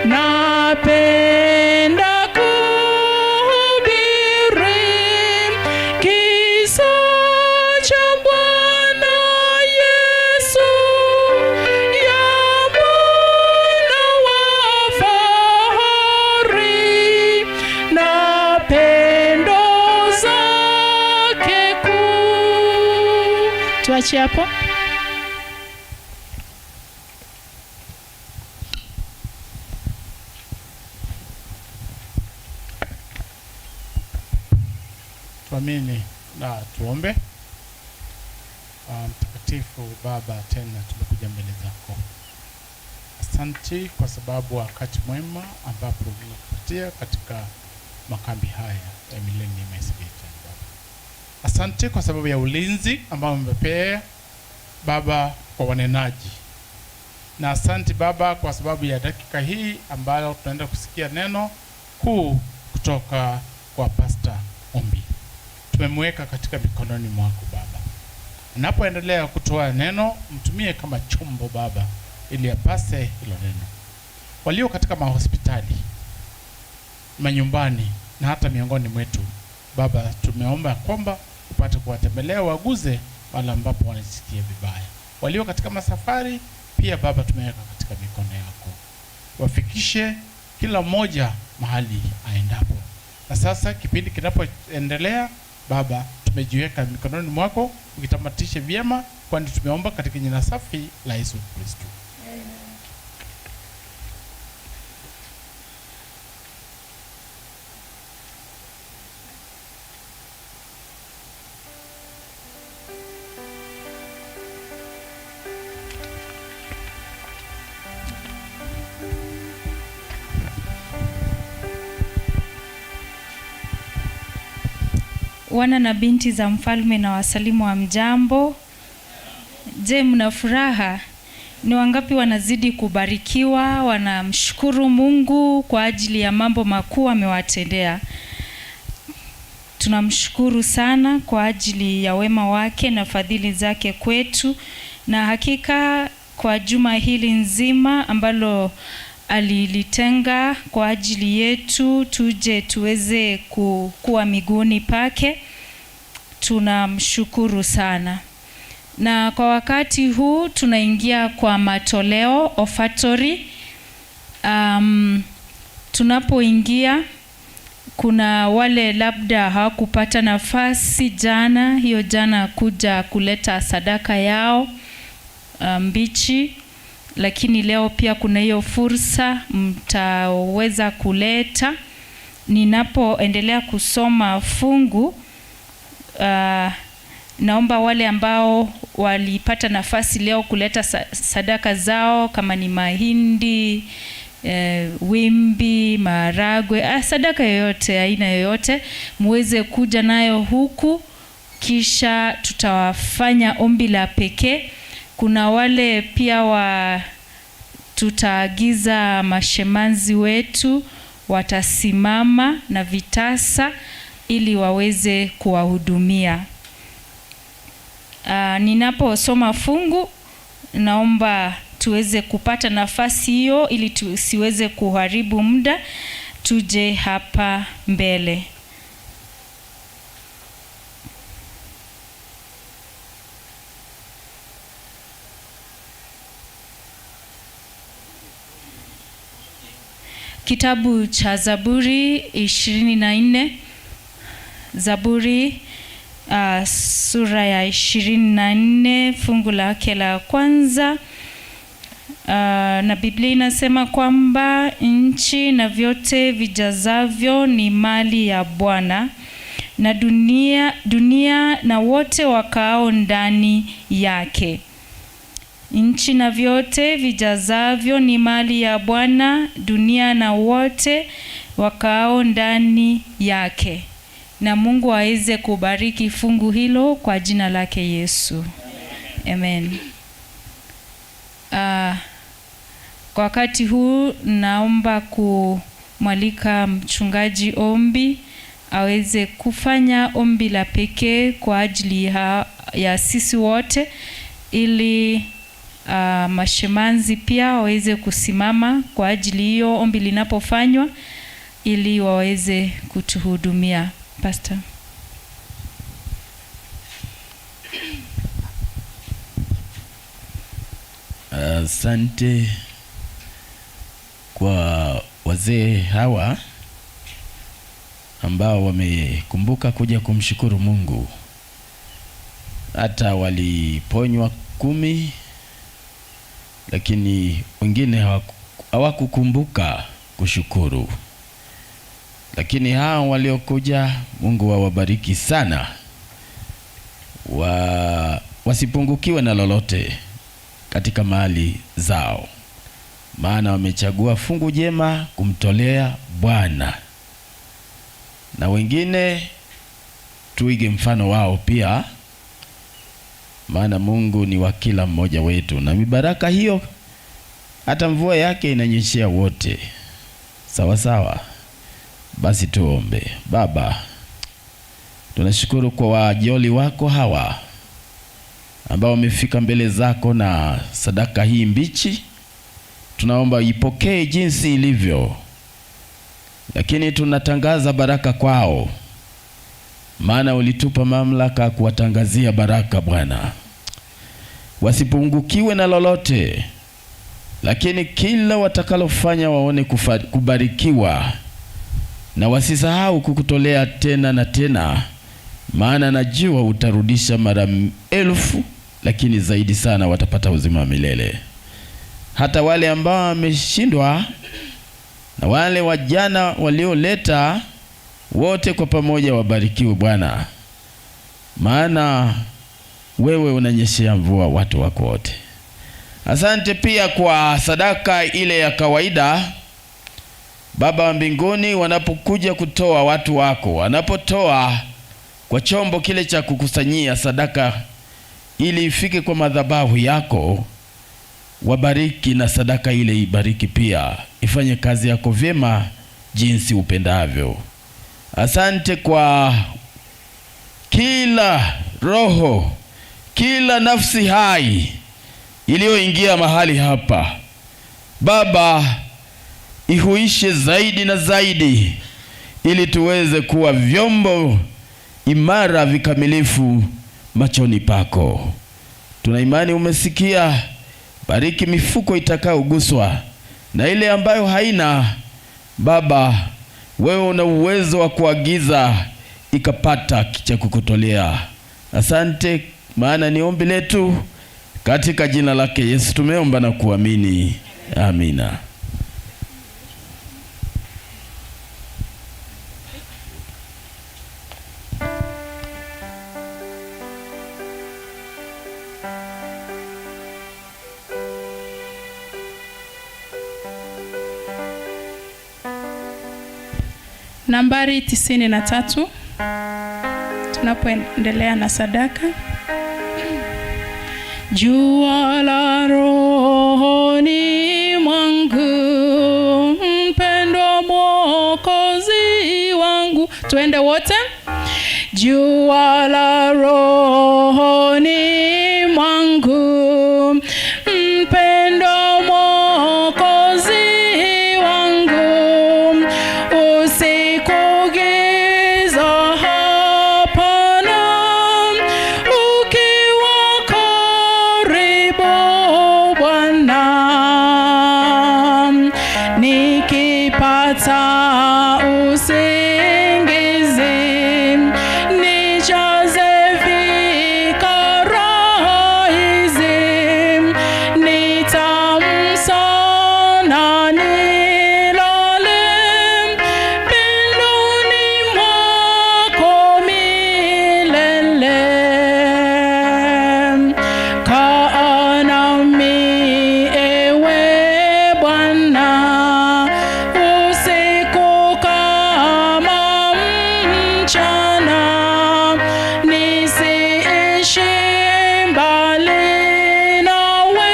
Napenda kuhubiri kisa cha Bwana Yesu, ya Bwana wa fahari, na pendo zake kuu. Tuachie hapo. Tuamini na tuombe. Mtakatifu Baba, tena tumekuja mbele zako. Asanti kwa sababu wakati mwema ambapo umekupatia katika makambi haya ya Millennium SDA Church, Baba. Asante kwa sababu ya ulinzi ambao umepea Baba kwa wanenaji, na asante Baba kwa sababu ya dakika hii ambayo tunaenda kusikia neno kuu kutoka kwa Pastor Ombi. Tumemweka katika mikononi mwako Baba. Anapoendelea kutoa neno, mtumie kama chombo Baba, ili apase hilo neno. Walio katika mahospitali, manyumbani na hata miongoni mwetu Baba, tumeomba kwamba upate kuwatembelea, waguze wale ambapo wanasikia vibaya. Walio katika masafari pia Baba, tumeweka katika mikono yako, wafikishe kila mmoja mahali aendapo. Na sasa kipindi kinapoendelea Baba, tumejiweka mikononi mwako, ukitamatishe vyema, kwani tumeomba katika jina safi la Yesu Kristo. Wana na binti za mfalme na wasalimu wa mjambo. Je, mna furaha? Ni wangapi wanazidi kubarikiwa, wanamshukuru Mungu kwa ajili ya mambo makuu amewatendea? Tunamshukuru sana kwa ajili ya wema wake na fadhili zake kwetu, na hakika kwa juma hili nzima ambalo alilitenga kwa ajili yetu tuje tuweze kuwa miguuni pake. Tunamshukuru sana. Na kwa wakati huu tunaingia kwa matoleo offertory. Tunapoingia kuna wale labda hawakupata nafasi jana, hiyo jana kuja kuleta sadaka yao mbichi, lakini leo pia kuna hiyo fursa mtaweza kuleta. Ninapoendelea kusoma fungu, naomba wale ambao walipata nafasi leo kuleta sadaka zao, kama ni mahindi, wimbi, maharagwe, sadaka yoyote, aina yoyote, muweze kuja nayo huku, kisha tutawafanya ombi la pekee. Kuna wale pia tutaagiza mashemanzi wetu watasimama na vitasa ili waweze kuwahudumia. Ninaposoma fungu naomba tuweze kupata nafasi hiyo ili tusiweze kuharibu muda, tuje hapa mbele. Kitabu cha Zaburi 24, Zaburi sura ya 24 fungu lake la kwanza. Na Biblia inasema kwamba nchi na vyote vijazavyo ni mali ya Bwana, na dunia na wote wakaao ndani yake. Nchi na vyote vijazavyo ni mali ya Bwana, dunia na wote wakaao ndani yake. Na Mungu aweze kubariki fungu hilo kwa jina lake Yesu. Amen. Kwa wakati huu naomba kumwalika mchungaji Ombi aweze kufanya ombi la pekee kwa ajili ya sisi wote, ili mashemanzi pia waweze kusimama kwa ajili hiyo ombi linapofanywa, ili waweze kutuhudumia. Pastor. Asante kwa wazee hawa ambao wamekumbuka kuja kumshukuru Mungu. Hata waliponywa 10, lakini wengine hawakukumbuka kushukuru. Lakini hao waliokuja, Mungu awabariki sana. Wasipungukiwe na lolote katika mali zao, maana wamechagua fungu jema kumtolea Bwana. Na wengine tuige mfano wao pia, maana Mungu ni wa kila mmoja wetu, na mibaraka hiyo hata mvua yake inanyeshea wote sawa sawa. Basi tuombe. Baba, tunashukuru kwa wajoli wako hawa ambao wamefika mbele zako na sadaka hii mbichi. Tunaomba ipokee jinsi ilivyo, lakini tunatangaza baraka kwao, maana ulitupa mamlaka kuwatangazia baraka Bwana. Wasipungukiwe na lolote, lakini kila watakalofanya waone kubarikiwa, na wasisahau kukutolea tena na tena, maana najua utarudisha mara 1000, lakini zaidi sana watapata uzima wa milele. Hata wale ambao wameshindwa na wale wajana walioleta, wote kwa pamoja wabarikiwe Bwana, maana wewe unanyeshea mvua watu wako wote. Asante pia kwa sadaka ile ya kawaida. Baba wa mbinguni, wanapokuja kutoa watu wako, wanapotoa kwa chombo kile cha kukusanyia sadaka ili ifike kwa madhabahu yako, wabariki na sadaka ile ibariki pia, ifanye kazi yako vyema jinsi upendavyo. Asante kwa kila roho, kila nafsi hai iliyoingia mahali hapa. Baba, ihuishe zaidi na zaidi, ili tuweze kuwa vyombo imara vikamilifu machoni pako. Tuna imani umesikia. Bariki mifuko itakayoguswa na ile ambayo haina. Baba, wewe una uwezo wa kuagiza ikapata cha kukutolea. Asante, maana ni ombi letu katika jina lake Yesu tumeomba na kuamini, amina. Nambari 93, tunapoendelea na sadaka. Jua la rohoni mwangu, mpendwa Mwokozi wangu. Tuende wote. Jua la rohoni mwangu, mpendwa Mwokozi wangu, usiku giza hapana, ukiwa karibu Bwana, nikipata usingizi, nijaze fikra hizi, ni tamu sana nilale pindoni mwako milele. Kaa nami ewe Bwana, usiku kama mchana, nisiishi mbali nawe,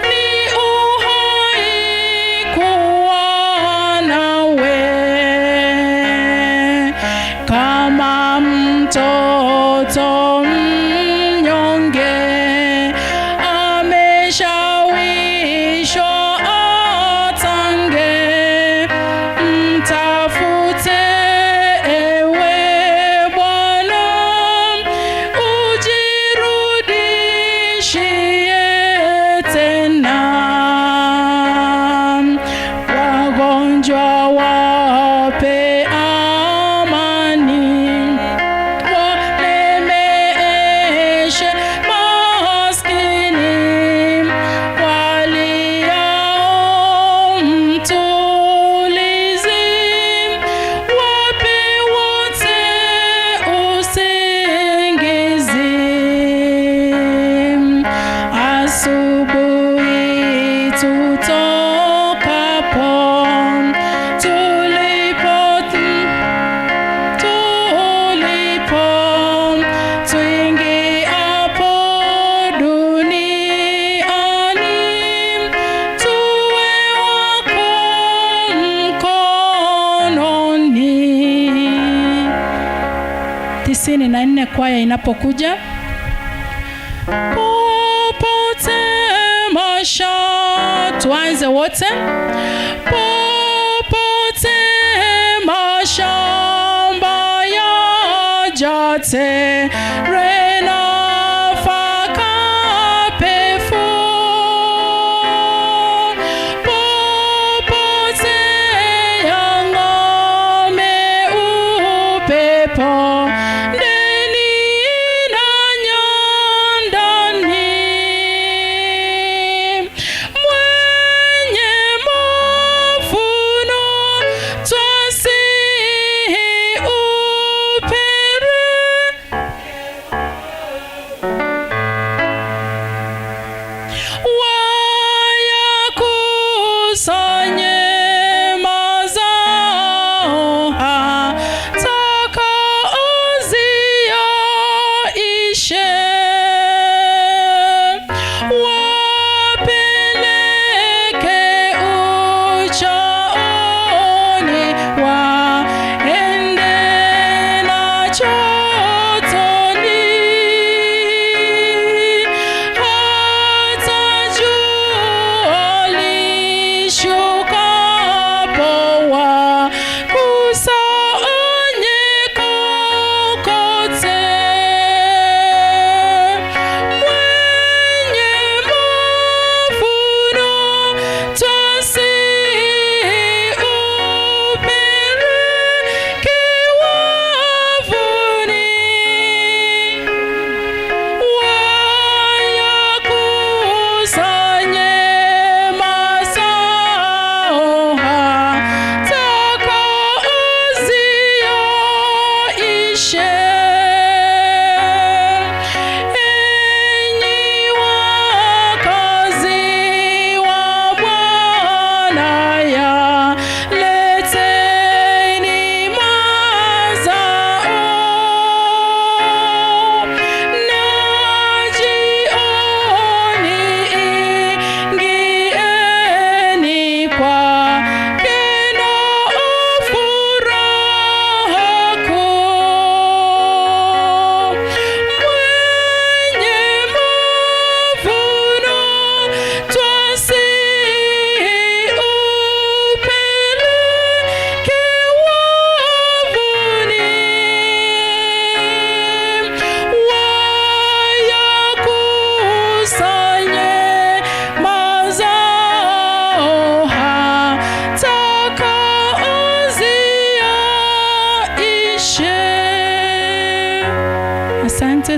ni uhai kuwa nawe, kama mtoto mnyonge ameshawishwa atange, mtafute ewe Bwana, ujirudishie tena. Wagonjwa wape amani, waneemeshe maskini, waliao mtulizi, wape wote usingizi. Asubuhi tutokapo, tulipo tulipo tuingiapo duniani, tuwe wako mkononi. 94, kwaya inapokuja, popote masha, tuanze wote. Popote mashamba yajate nafaka pefu, popote yang'ome upepo, ndeni na nyandani, mwenye mavuno twasihi upeleke.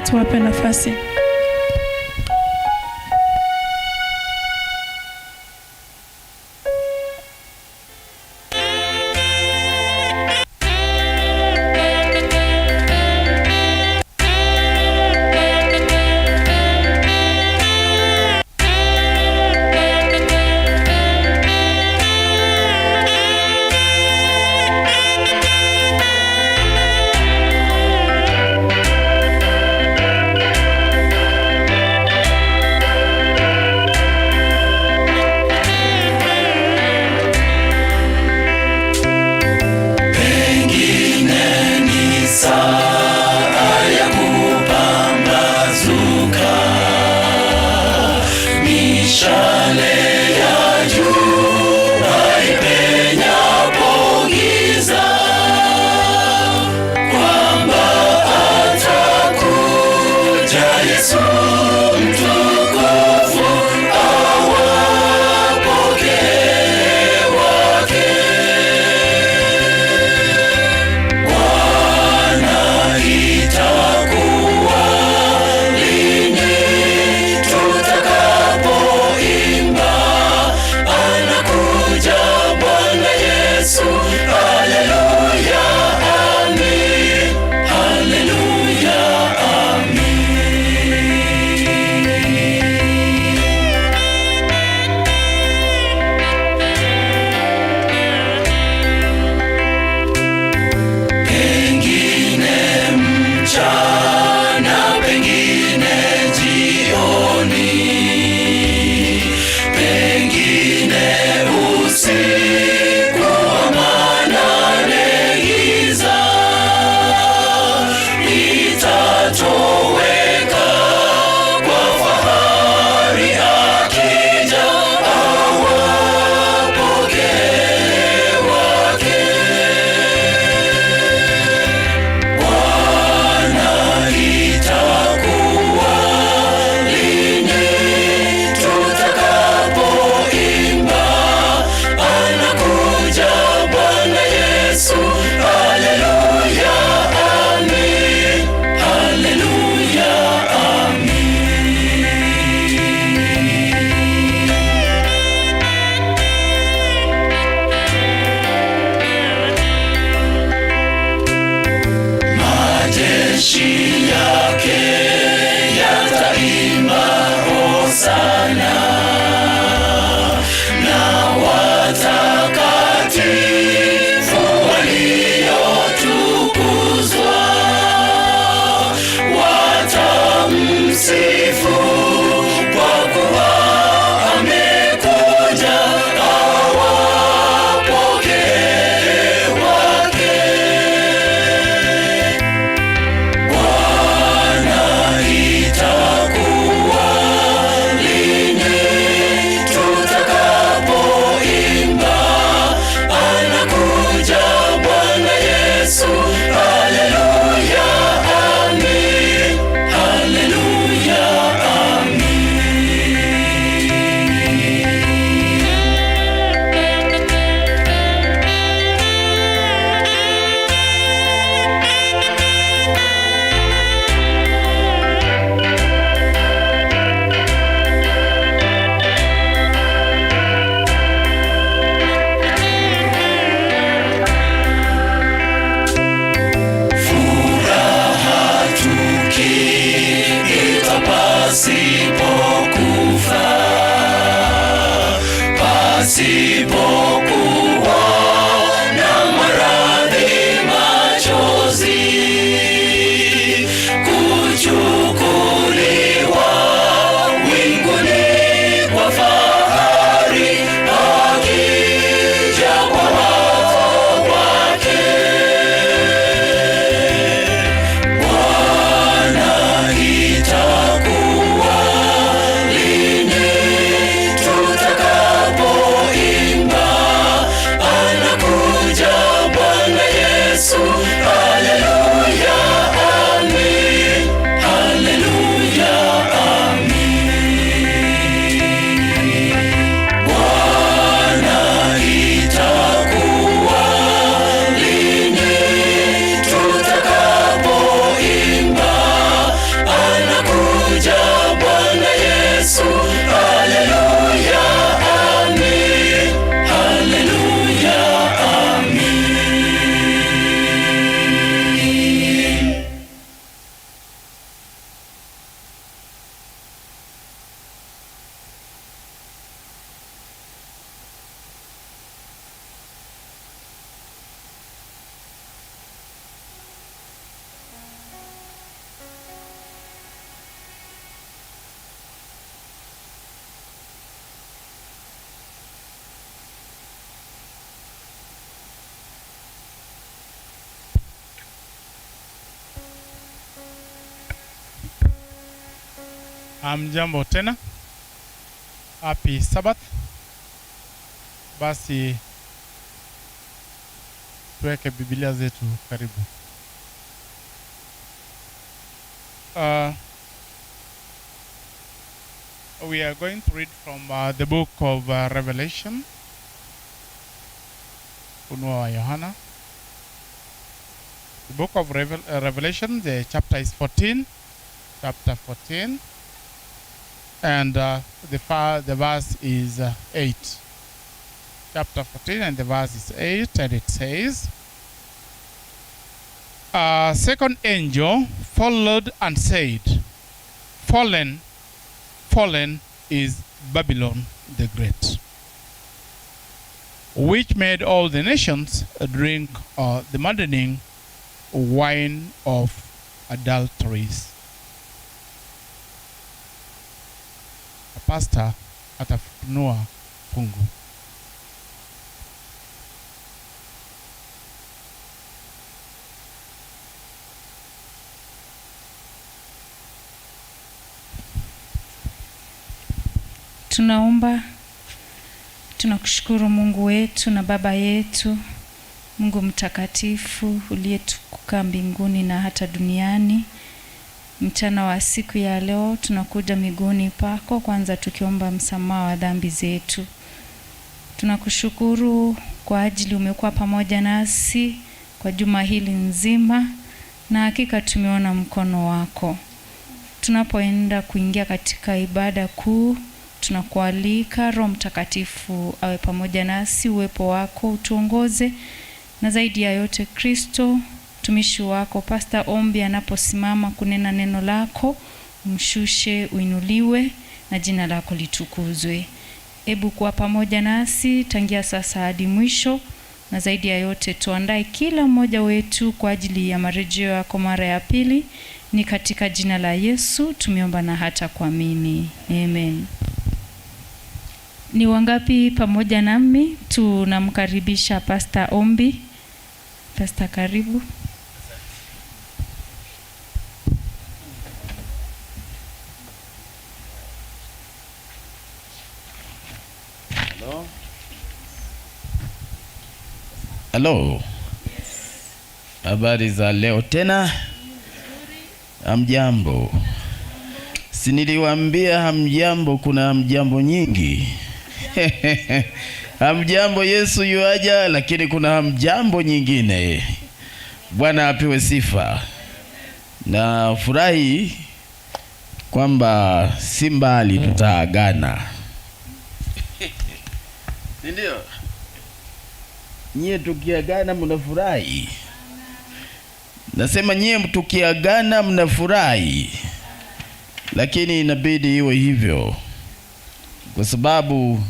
Wacha tuwape nafasi. Hamjambo tena. Happy Sabbath. Basi tuweke Biblia zetu karibu. We are going to read from the book of Revelation. Ufunuo wa Yohana. The book of Revelation, the chapter is 14. Chapter 14. And the verse is 8. Chapter 14 and the verse is 8, and it says, "A second angel followed and said, 'Fallen, fallen is Babylon the Great, which made all the nations drink the maddening wine of adulteries.'" Pastor atafunua fungu. Tunaomba, tunakushukuru Mungu wetu na Baba yetu, Mungu mtakatifu uliyetukuka mbinguni na hata duniani. Mchana wa siku ya leo tunakuja miguuni pako, kwanza tukiomba msamaha wa dhambi zetu. Tunakushukuru kwa ajili umekuwa pamoja nasi kwa juma hili nzima, na hakika tumeona mkono wako. Tunapoenda kuingia katika ibada kuu, tunakualika Roho Mtakatifu awe pamoja nasi, uwepo wako utuongoze, na zaidi ya yote Kristo mtumishi wako Pastor Ombi anaposimama kunena neno lako, mshushe, uinuliwe na jina lako litukuzwe. Ebu kuwa pamoja nasi tangia sasa hadi mwisho, na zaidi ya yote tuandae kila mmoja wetu kwa ajili ya marejeo yako mara ya pili. Ni katika jina la Yesu tumeomba na hata kuamini, amen. Ni wangapi pamoja nami tunamkaribisha Pastor Ombi? Pastor, karibu. Hello. Hello. Habari za leo tena? Hamjambo. Si niliwaambia hamjambo, kuna hamjambo nyingi. Hamjambo, Yesu yuaja, lakini kuna hamjambo nyingine. Bwana apewe sifa. Na furahi kwamba si mbali tutaagana. Si ndio? Nyie tukiagana mnafurahi. Nasema nyie tukiagana mnafurahi. Lakini inabidi iwe hivyo, kwa sababu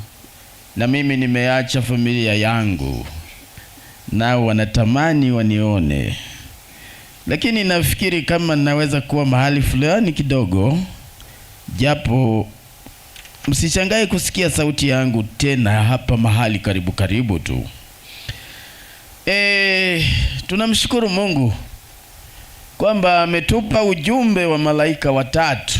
na mimi nimeacha familia yangu, nao wanatamani wanione. Lakini nafikiri kama naweza kuwa mahali fulani kidogo, japo msishangae kusikia sauti yangu tena hapa mahali karibu karibu tu. Tunamshukuru Mungu kwamba ametupa ujumbe wa malaika watatu.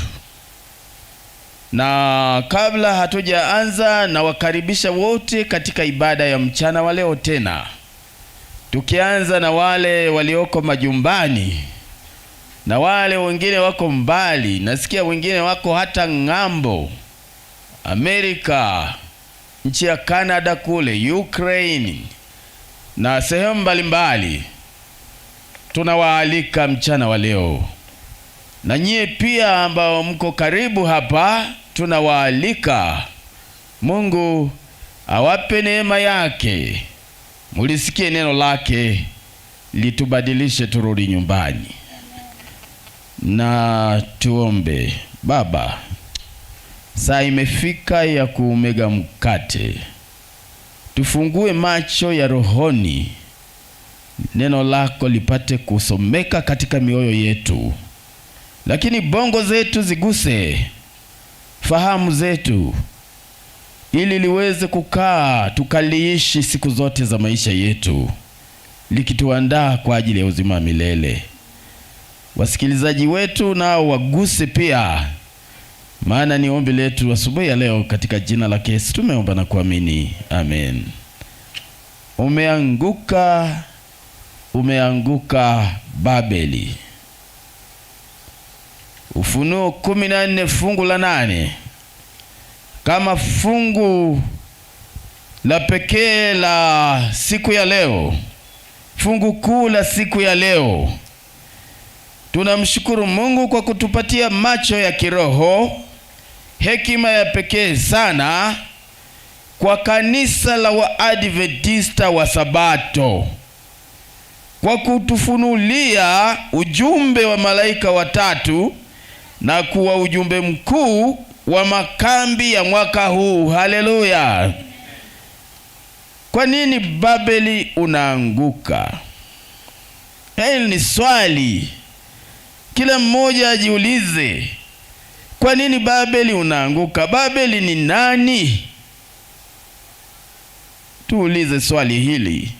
Na kabla hatujaanza, nawakaribisha wote katika ibada ya mchana wa leo tena, tukianza na wale walioko majumbani na wale wengine wako mbali. Nasikia wengine wako hata ng'ambo, Amerika, nchi ya Canada kule, Ukraine na sehemu mbalimbali. Tunawaalika mchana wa leo. Na nyie pia ambao mko karibu hapa, tunawaalika. Mungu awape neema yake, mulisikie neno lake litubadilishe turudi nyumbani. Na tuombe. Baba, saa imefika ya kuumega mkate. Tufungue macho ya rohoni, neno lako lipate kusomeka katika mioyo yetu, lakini bongo zetu ziguse fahamu zetu, ili liweze kukaa tukaliishi siku zote za maisha yetu, likituandaa kwa ajili ya uzima wa milele. Wasikilizaji wetu nao waguse pia, Maana ni ombi letu asubuhi ya leo, katika jina la Yesu tumeomba na kuamini, amen. Umeanguka, umeanguka Babeli. Ufunuo 14 fungu la 8, kama fungu la pekee la siku ya leo, fungu kuu la siku ya leo. Tunamshukuru Mungu kwa kutupatia macho ya kiroho, hekima ya pekee sana kwa kanisa la Waadventista wa Sabato, kwa kutufunulia ujumbe wa malaika watatu na kuwa ujumbe mkuu wa makambi ya mwaka huu. Haleluya! Kwa nini Babeli unaanguka? Hili ni swali kila mmoja ajiulize. Kwa nini Babeli unaanguka? Babeli ni nani? Tuulize swali hili.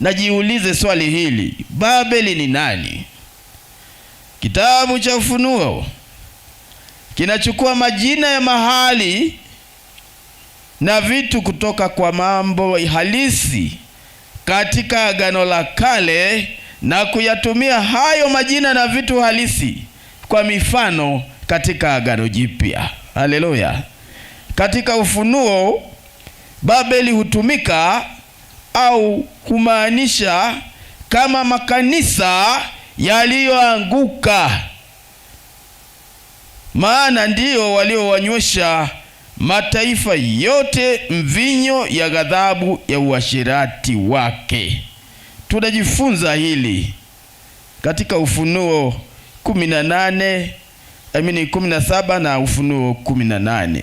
Najiulize swali hili. Babeli ni nani? Kitabu cha Ufunuo kinachukua majina ya mahali na vitu kutoka kwa mambo halisi katika Agano la Kale na kuyatumia hayo majina na vitu halisi kwa mifano katika Agano Jipya. Haleluya. Katika Ufunuo, Babeli hutumika au kumaanisha kama makanisa yaliyoanguka, maana ndio waliowanywesha mataifa yote mvinyo ya ghadhabu ya uasherati wake. Tunajifunza hili katika Ufunuo 18, 17 na Ufunuo 18.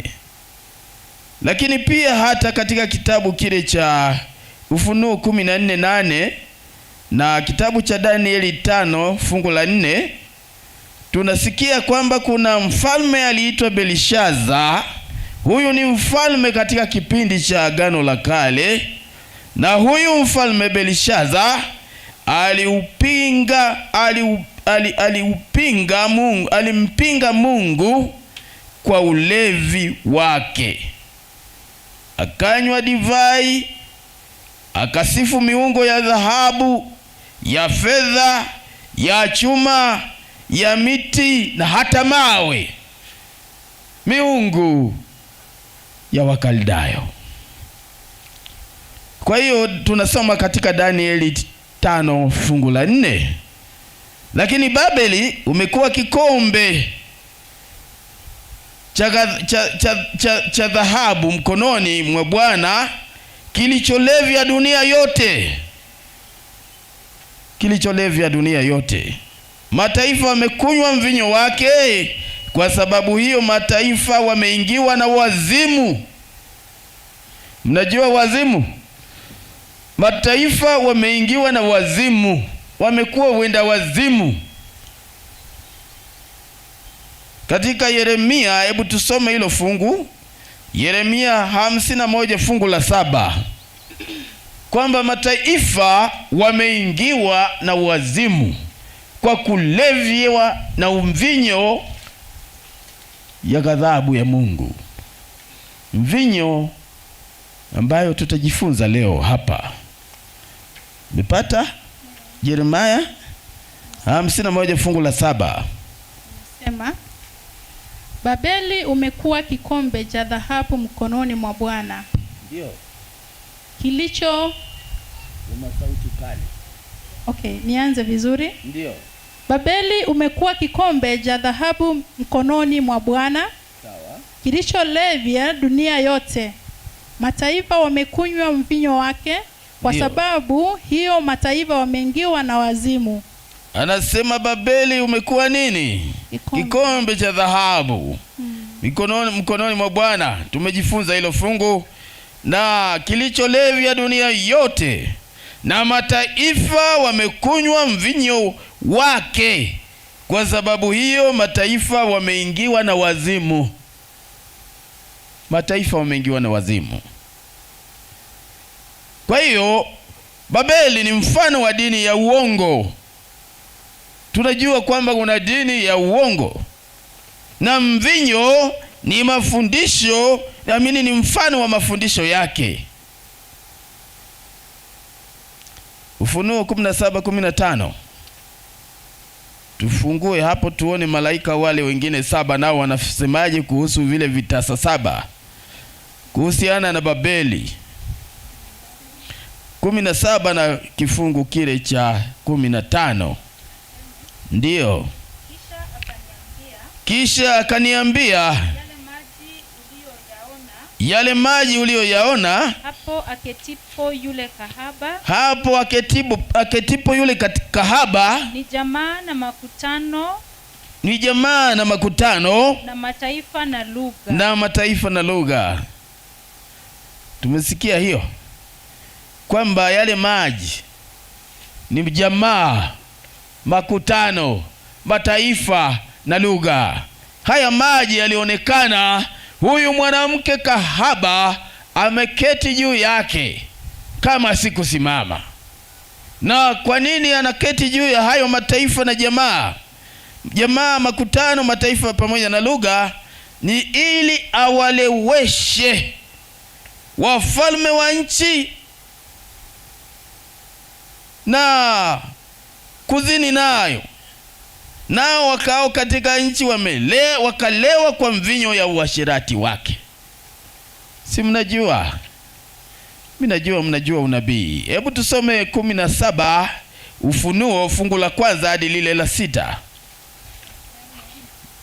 Lakini pia hata katika kitabu kile cha Ufunuo 14:8 na kitabu cha Danieli 5 fungu la 4, tunasikia kwamba kuna mfalme aliitwa Belishaza. Huyu ni mfalme katika kipindi cha Agano la Kale, na huyu mfalme Belishaza alimpinga Mungu kwa ulevi wake. Akanywa divai, akasifu miungo ya dhahabu, ya fedha, ya chuma, ya miti na hata mawe, miungu ya Wakaldayo. Kwa hiyo tunasoma katika Danieli 5 fungu la 4. Lakini Babeli umekuwa kikombe cha dhahabu mkononi mwa Bwana, kilicholevya dunia yote. Kilicholevya dunia yote. Mataifa wamekunywa mvinyo wake. Kwa sababu hiyo mataifa wameingiwa na wazimu. Mnajua wazimu? Mataifa wameingiwa na wazimu, wamekuwa wenda wazimu. Katika Yeremia, hebu tusome hilo fungu. Yeremia 51 fungu la 7, kwamba mataifa wameingiwa na wazimu kwa kulevywa na mvinyo ya ghadhabu ya Mungu. Mvinyo ambayo tutajifunza leo hapa. Umepata? Yeremia 51 fungu la 7. Sema, Babeli umekuwa kikombe cha dhahabu mkononi mwa Bwana. Ndio. Kilicho una sauti kali. Okay, nianze vizuri. Ndio. Babeli umekuwa kikombe cha dhahabu mkononi mwa Bwana. Sawa. Kilicholevya dunia yote. Mataifa wamekunywa mvinyo wake. Kwa Ndio. sababu hiyo mataifa wameingiwa na wazimu. Anasema Babeli umekuwa nini? Kikombe cha dhahabu mkononi mwa Bwana. Tumejifunza hilo fungu. Na kilicholevya dunia yote, na mataifa wamekunywa mvinyo wake. Kwa sababu hiyo mataifa wameingiwa na wazimu. Mataifa wameingiwa na wazimu. Kwa hiyo Babeli ni mfano wa dini ya uongo. Tunajua kwamba kuna dini ya uongo. Na mvinyo ni mafundisho, naamini ni mfano wa mafundisho yake. Ufunuo 17:15. Tufungue hapo tuone malaika wale wengine saba nao wanasemaje kuhusu vile vitasa saba kuhusiana na Babeli. 17 na kifungu kile cha 15. Ndiyo. Kisha akaniambia, yale maji uliyoyaona hapo aketipo yule kahaba, hapo aketipo yule kahaba, ni jamaa na makutano, ni jamaa na makutano, na mataifa na lugha, na mataifa na lugha. Tumesikia hiyo kwamba yale maji ni jamaa, makutano, mataifa na lugha. Haya maji yalionekana huyu mwanamke kahaba ameketi juu yake kama sikusimama. Na kwa nini anaketi juu ya hayo mataifa na jamaa? Jamaa, makutano, mataifa pamoja na lugha, ni ili awaleweshe wafalme wa nchi na kuzini nayo, nao wakao katika nchi wakalewa kwa mvinyo ya uasherati wake. Si mnajua? Mimi najua mnajua unabii. Hebu tusome 17 Ufunuo fungu la kwanza hadi lile la 6.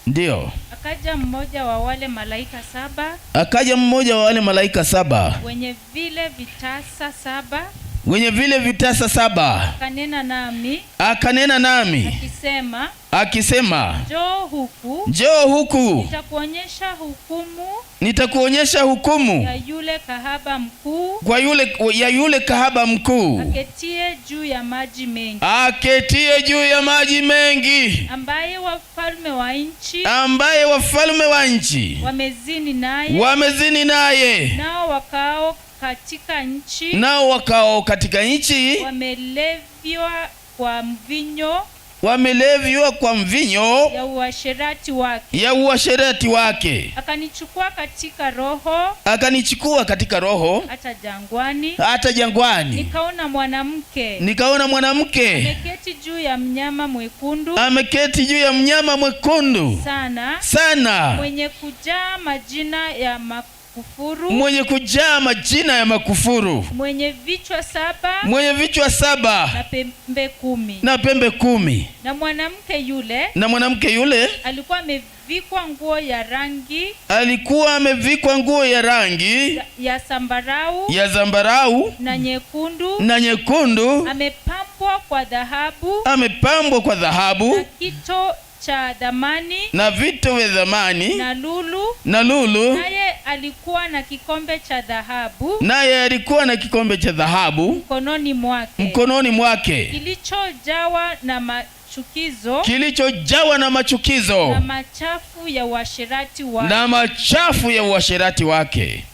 Ndio. Akaja mmoja wa wale malaika saba. Akaja mmoja wa wale malaika saba. Wenye vile vitasa saba. Wenye vile vitasa saba. Akanena nami. Akanena nami. Akisema. Akisema. Njoo huku. Njoo huku. Nitakuonyesha hukumu. Nitakuonyesha hukumu. Ya yule kahaba mkuu. Kwa yule, ya yule kahaba mkuu. Aketie juu ya maji mengi. Aketie juu ya maji mengi. Ambaye wafalme wa nchi. Ambaye wafalme wa nchi. Wamezini naye. Wamezini naye. Nao wakao katika nchi. Nao wakao katika nchi. Wamelevywa kwa mvinyo. Wamelevywa kwa mvinyo ya uasherati wake. Ya uasherati wake. Akanichukua katika roho. Akanichukua katika roho. Hata jangwani. Hata jangwani. Nikaona mwanamke. Nikaona mwanamke. Ameketi juu ya mnyama mwekundu. Ameketi juu ya mnyama mwekundu. Sana. Sana. Mwenye kujaa majina ya makufuru. Mwenye kujaa majina ya makufuru. Mwenye vichwa saba. Mwenye vichwa saba. Na pembe 10. Na pembe 10. Na mwanamke yule. Na mwanamke yule alikuwa amevikwa nguo ya rangi. Alikuwa amevikwa nguo ya rangi ya zambarau. Ya zambarau. Na nyekundu. Na nyekundu. Amepambwa kwa dhahabu. Amepambwa kwa dhahabu. Na kito cha dhamani. Na vito vya dhamani. Na lulu. Na lulu. Naye alikuwa na kikombe cha dhahabu. Naye alikuwa na kikombe cha dhahabu mkononi mwake. Mkononi mwake. Kilichojawa na machukizo. Kilichojawa na machukizo. Na machafu ya uasherati wake. Na machafu ya uasherati wake.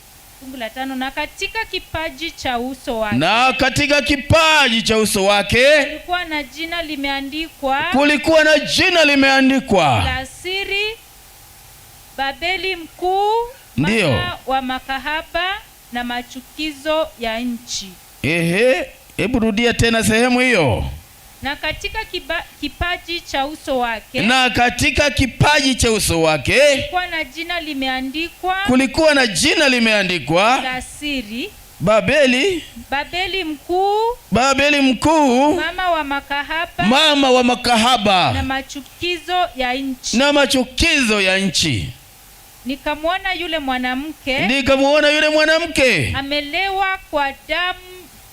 Fungu la 5. Na katika kipaji cha uso wake. Na katika kipaji cha uso wake. Kulikuwa na jina limeandikwa. Kulikuwa na jina limeandikwa. La siri, Babeli mkuu, ndio mama wa makahaba na machukizo ya nchi. Ehe, hebu rudia tena sehemu hiyo. Na katika kipaji cha uso wake. Na katika kipaji cha uso wake. Kulikuwa na jina limeandikwa. Kulikuwa na jina limeandikwa. La siri. Babeli. Babeli mkuu. Babeli mkuu. Mama wa makahaba. Mama wa makahaba. Na machukizo ya nchi. Na machukizo ya nchi. Nikamwona yule mwanamke. Nikamwona yule mwanamke. Amelewa kwa damu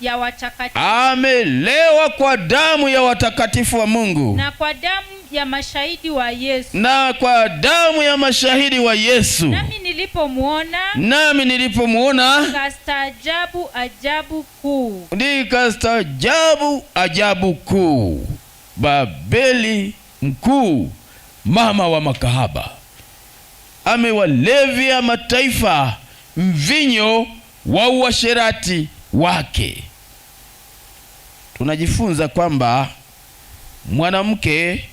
ya watakatifu. Amelewa kwa damu ya watakatifu wa Mungu. Na kwa damu ya mashahidi wa Yesu. Na kwa damu ya mashahidi wa Yesu. Nami nilipomuona. Nami nilipomuona. Nikastaajabu ajabu kuu. Nikastaajabu ajabu kuu. Babeli mkuu, mama wa makahaba, amewalevya mataifa mvinyo wa uasherati wake. Tunajifunza kwamba mwanamke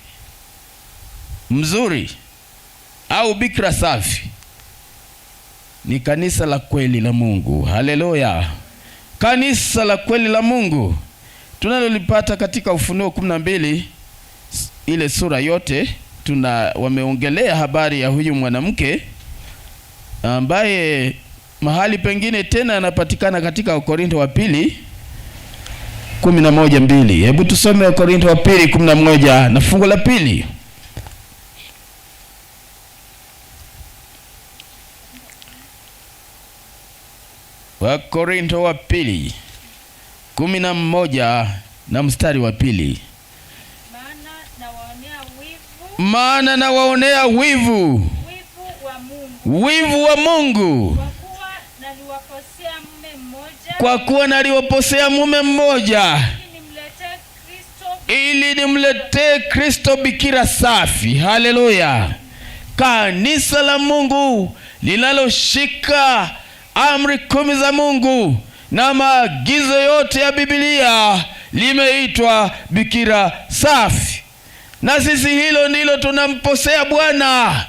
mzuri au bikira safi ni kanisa la kweli la Mungu. Haleluya! Kanisa la kweli la Mungu tunalolipata katika Ufunuo 12, ile sura yote wameongelea habari ya huyu mwanamke ambaye mahali pengine tena anapatikana katika Wakorintho wa pili 11:2. Hebu tusome Wakorintho wa pili 11 na fungu la pili. Wakorintho wa pili 11 na mstari wa pili. Maana nawaonea wivu, wivu wa Mungu, kwa kuwa naliwaposea mume mmoja, ili nimletee Kristo bikira safi. Haleluya! Kanisa la Mungu linaloshika amri 10 za Mungu na maagizo yote ya Biblia limeitwa bikira safi. Na sisi hilo ndilo tunamposea Bwana,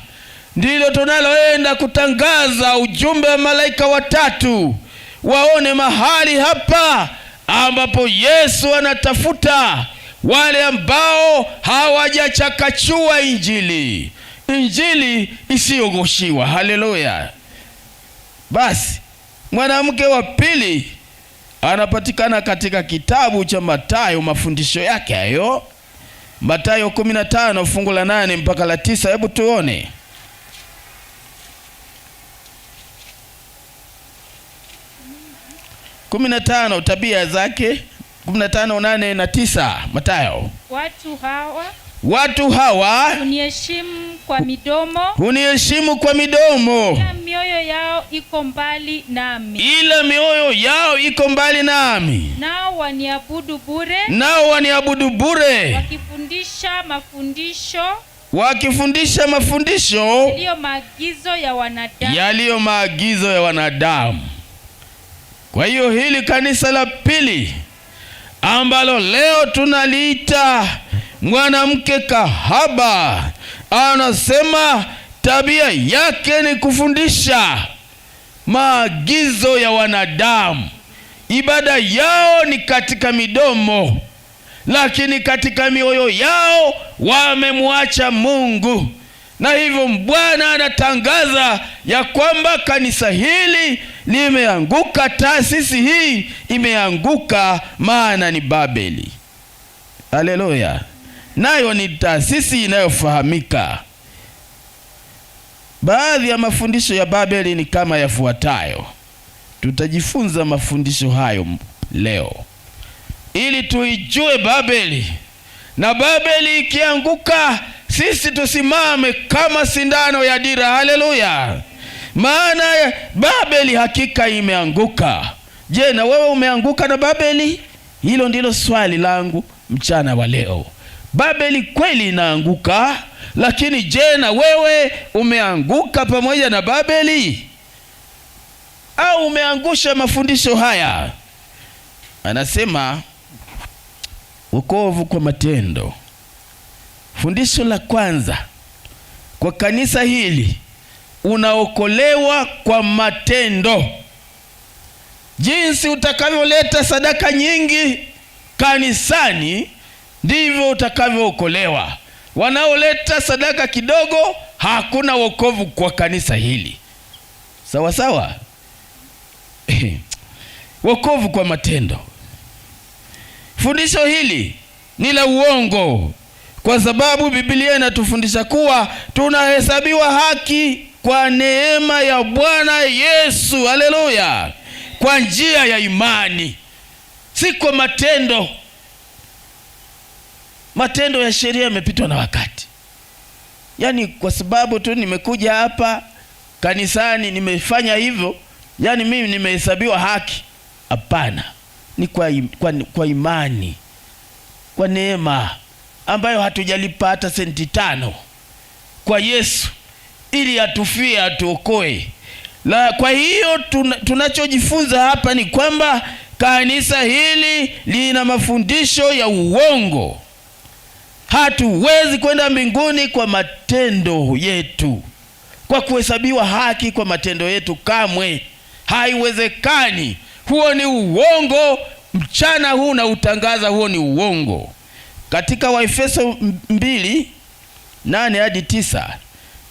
ndilo tunaloenda kutangaza ujumbe wa malaika watatu, waone mahali hapa ambapo Yesu anatafuta wale ambao hawajachakachua Injili, Injili isiyogoshiwa. Haleluya! Basi mwanamke wa pili anapatikana katika kitabu cha Mathayo, mafundisho yake hayo, Mathayo 15 fungu la 8 mpaka la 9. Hebu tuone. 15 tabia zake, 15 8 na 9, Mathayo. Watu hawa huniheshimu kwa midomo, huniheshimu kwa midomo, ila mioyo yao iko mbali nami, ila mioyo yao iko mbali nami. Nao waniabudu bure, nao waniabudu bure, wakifundisha mafundisho yaliyo maagizo ya wanadamu, yaliyo maagizo ya wanadamu. Kwa hiyo hili kanisa la pili ambalo leo tunaliita mwanamke kahaba, anasema tabia yake ni kufundisha maagizo ya wanadamu. Ibada yao ni katika midomo, lakini katika mioyo yao wamemwacha Mungu. Na hivyo Bwana anatangaza ya kwamba kanisa hili limeanguka, taasisi hii imeanguka, maana ni Babeli. Haleluya! Nayo ni taasisi inayofahamika. Baadhi ya mafundisho ya Babeli ni kama yafuatayo. Tutajifunza mafundisho hayo leo ili tuijue Babeli, na Babeli ikianguka sisi tusimame kama sindano ya dira. Haleluya! Maana Babeli hakika imeanguka. Je, na wewe umeanguka na Babeli? Hilo ndilo swali langu mchana wa leo. Babeli kweli inaanguka, lakini je, na wewe umeanguka pamoja na Babeli? Au umeangusha mafundisho haya? Anasema wokovu kwa matendo. Fundisho la kwanza kwa kanisa hili, unaokolewa kwa matendo. Jinsi utakavyoleta sadaka nyingi kanisani ndivyo utakavyookolewa. Wanaoleta sadaka kidogo, hakuna wokovu kwa kanisa hili. Sawa sawa. Wokovu kwa matendo. Fundisho hili ni la uongo, kwa sababu Biblia inatufundisha kuwa tunahesabiwa haki kwa neema ya Bwana Yesu. Haleluya! Kwa njia ya imani, si kwa matendo. Matendo ya sheria yamepitwa na wakati. Yaani kwa sababu tu nimekuja hapa kanisani nimefanya hivyo, yaani mimi nimehesabiwa haki. Hapana, ni kwa imani, kwa neema ambayo hatujalipa hata senti 5 kwa Yesu ili atufie atuokoe. Kwa hiyo tunachojifunza hapa ni kwamba kanisa hili lina mafundisho ya uongo. Hatuwezi kwenda mbinguni kwa matendo yetu. kwa kuhesabiwa haki kwa matendo yetu. Kamwe haiwezekani. Huo ni uongo. Mchana huu na utangaza, huo ni uongo. Katika Waefeso 2:8-9,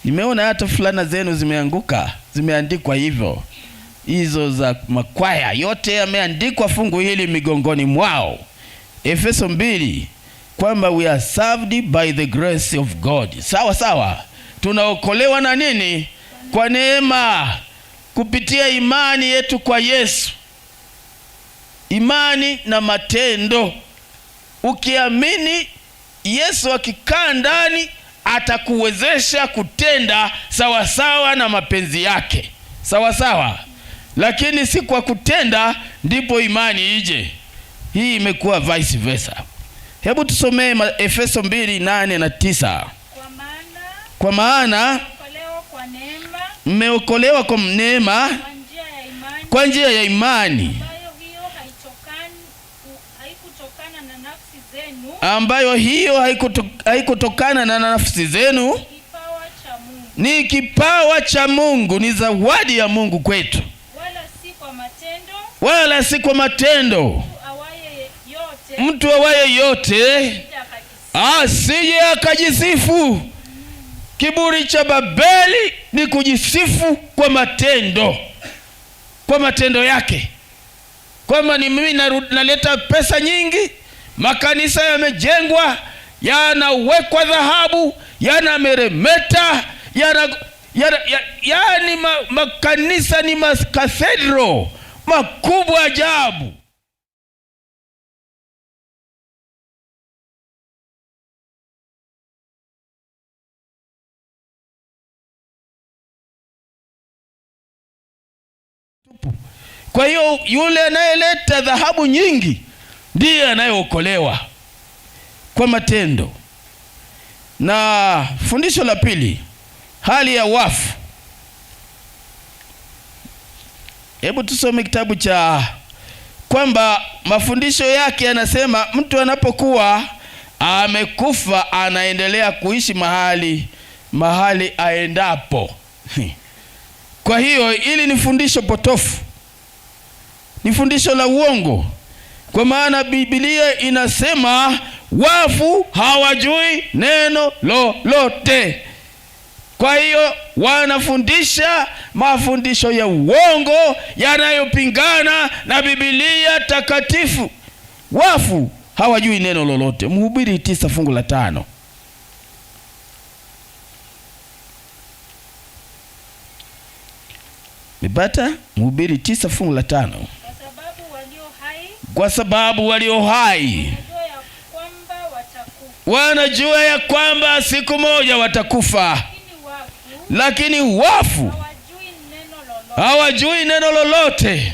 nimeona hata fulana zenu zimeanguka, zimeandikwa hivyo, hizo za makwaya yote yameandikwa fungu hili migongoni mwao. Efeso 2, kwamba we are saved by the grace of God. Sawa sawa, tunaokolewa na nini? Kwa neema, kupitia imani yetu kwa Yesu. Imani na matendo. Ukiamini Yesu akikaa ndani, atakuwezesha kutenda sawa sawa na mapenzi yake, sawa sawa. Lakini si kwa kutenda ndipo imani ije. Hii imekuwa vice versa. Hebu tusomee Efeso 2:8-9. Kwa maana mmeokolewa kwa neema, kwa njia ya imani, ambayo hiyo haikutokana na nafsi zenu, ni kipawa cha Mungu, ni zawadi ya Mungu kwetu, wala si kwa matendo, mtu awaye yote asije akajisifu. Kiburi cha Babeli ni kujisifu kwa matendo, kwa matendo yake, kwamba ni mimi naleta pesa nyingi, makanisa yamejengwa, yanawekwa dhahabu, yanameremeta, yani makanisa ni makathedro makubwa ajabu. Kwa hiyo yule anayeleta dhahabu nyingi ndiye anayeokolewa kwa matendo. Na fundisho la pili, hali ya wafu. Hebu tusome kitabu cha kwamba mafundisho yake yanasema mtu anapokuwa amekufa anaendelea kuishi mahali aendapo. Kwa hiyo hili ni fundisho potofu, ni fundisho la uongo. Kwa maana Biblia inasema wafu hawajui neno lolote. Kwa hiyo wanafundisha mafundisho ya uongo yanayopingana na Biblia takatifu. Wafu hawajui neno lolote. Mhubiri 9:5. Mipata Mhubiri 9:5. Kwa sababu walio hai wanajua ya kwamba siku moja watakufa, lakini wafu hawajui neno lolote,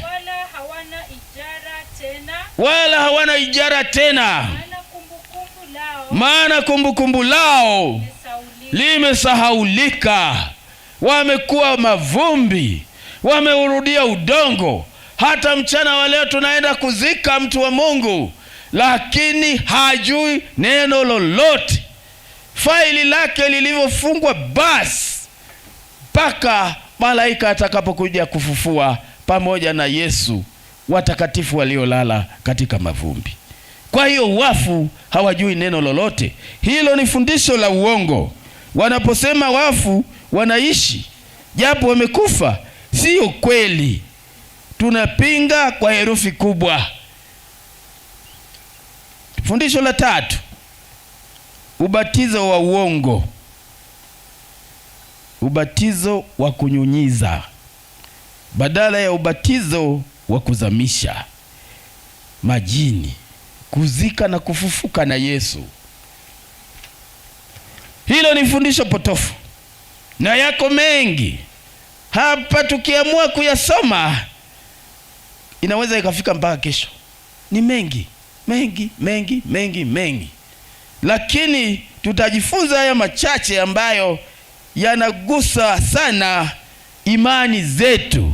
wala hawana ijara tena, maana kumbukumbu lao limesahaulika. Wamekuwa mavumbi, wameurudia udongo. Hata mchana wa leo tunaenda kuzika mtu wa Mungu, lakini hajui neno lolote. Faili lake lilivyofungwa basi mpaka malaika atakapokuja kufufua pamoja na Yesu watakatifu waliolala katika mavumbi. Kwa hiyo wafu hawajui neno lolote. Hilo ni fundisho la uongo. Wanaposema wafu wanaishi japo wamekufa, sio kweli. Tunapinga kwa herufi kubwa. Fundisho la tatu, ubatizo wa uongo, ubatizo wa kunyunyiza badala ya ubatizo wa kuzamisha majini, kuzika na kufufuka na Yesu. Hilo ni fundisho potofu na yako mengi hapa. Tukiamua kuyasoma inaweza ikafika mpaka kesho. Ni mengi mengi mengi mengi mengi, lakini tutajifunza haya machache ambayo yanagusa sana imani zetu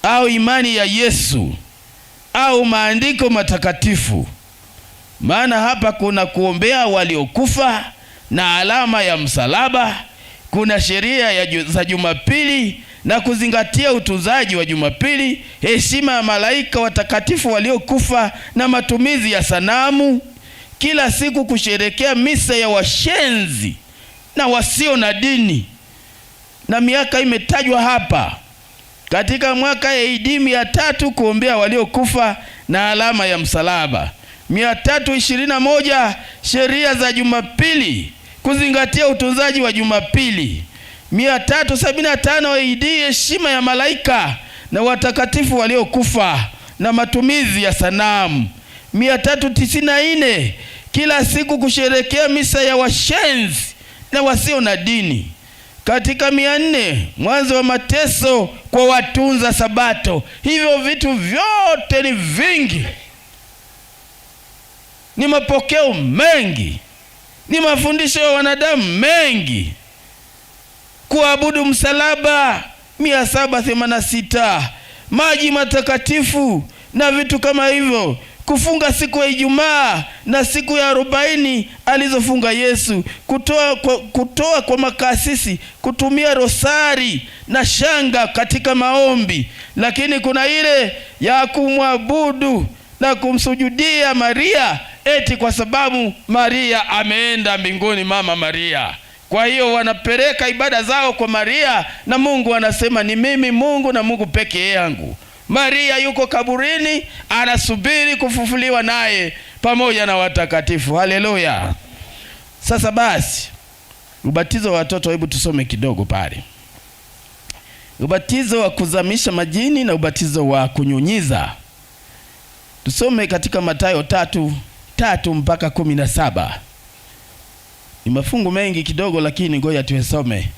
au imani ya Yesu au maandiko matakatifu. Maana hapa kuna kuombea waliokufa na alama ya msalaba, Kuna sheria za Jumapili na kuzingatia utunzaji wa Jumapili, heshima ya malaika watakatifu waliokufa na matumizi ya sanamu, kila siku kusherekea misa ya washenzi na wasio na dini. Na miaka imetajwa hapa. Katika mwaka AD 300 kuombea waliokufa na alama ya msalaba. 321 sheria za Jumapili, kuzingatia utunzaji wa Jumapili. 375 AD heshima ya malaika na watakatifu waliokufa na matumizi ya sanamu. 394 kila siku kusherekea misa ya washenzi na wasio na dini. Katika 400 mwanzo wa mateso kwa watunza Sabato. Hivyo vitu vyote ni vingi, ni mapokeo mengi, ni mafundisho ya wanadamu mengi. Kuabudu msalaba 786, maji matakatifu na vitu kama hivyo, kufunga siku ya Ijumaa na siku ya 40 alizofunga Yesu, kutoa kwa makasisi, kutumia rosari na shanga katika maombi. Lakini kuna ile ya kumwabudu na kumsujudia Maria, eti kwa sababu Maria ameenda mbinguni, mama Maria. Kwa hiyo wanapeleka ibada zao kwa Maria, na Mungu anasema ni mimi Mungu na Mungu pekee yangu. Maria yuko kaburini anasubiri kufufuliwa naye pamoja na watakatifu. Haleluya. Sasa basi, ubatizo wa watoto, hebu tusome kidogo pale. Ubatizo wa kuzamisha majini na ubatizo wa kunyunyiza. Tusome katika Mathayo 3:3 mpaka 17. Ni mafungu mengi kidogo, lakini ngoja tuesome.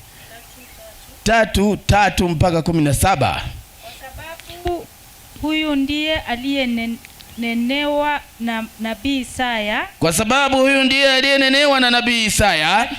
3:3 mpaka 17. Huyu ndiye aliyenenewa na nabii Isaya. Kwa sababu huyu ndiye aliyenenewa na nabii Isaya.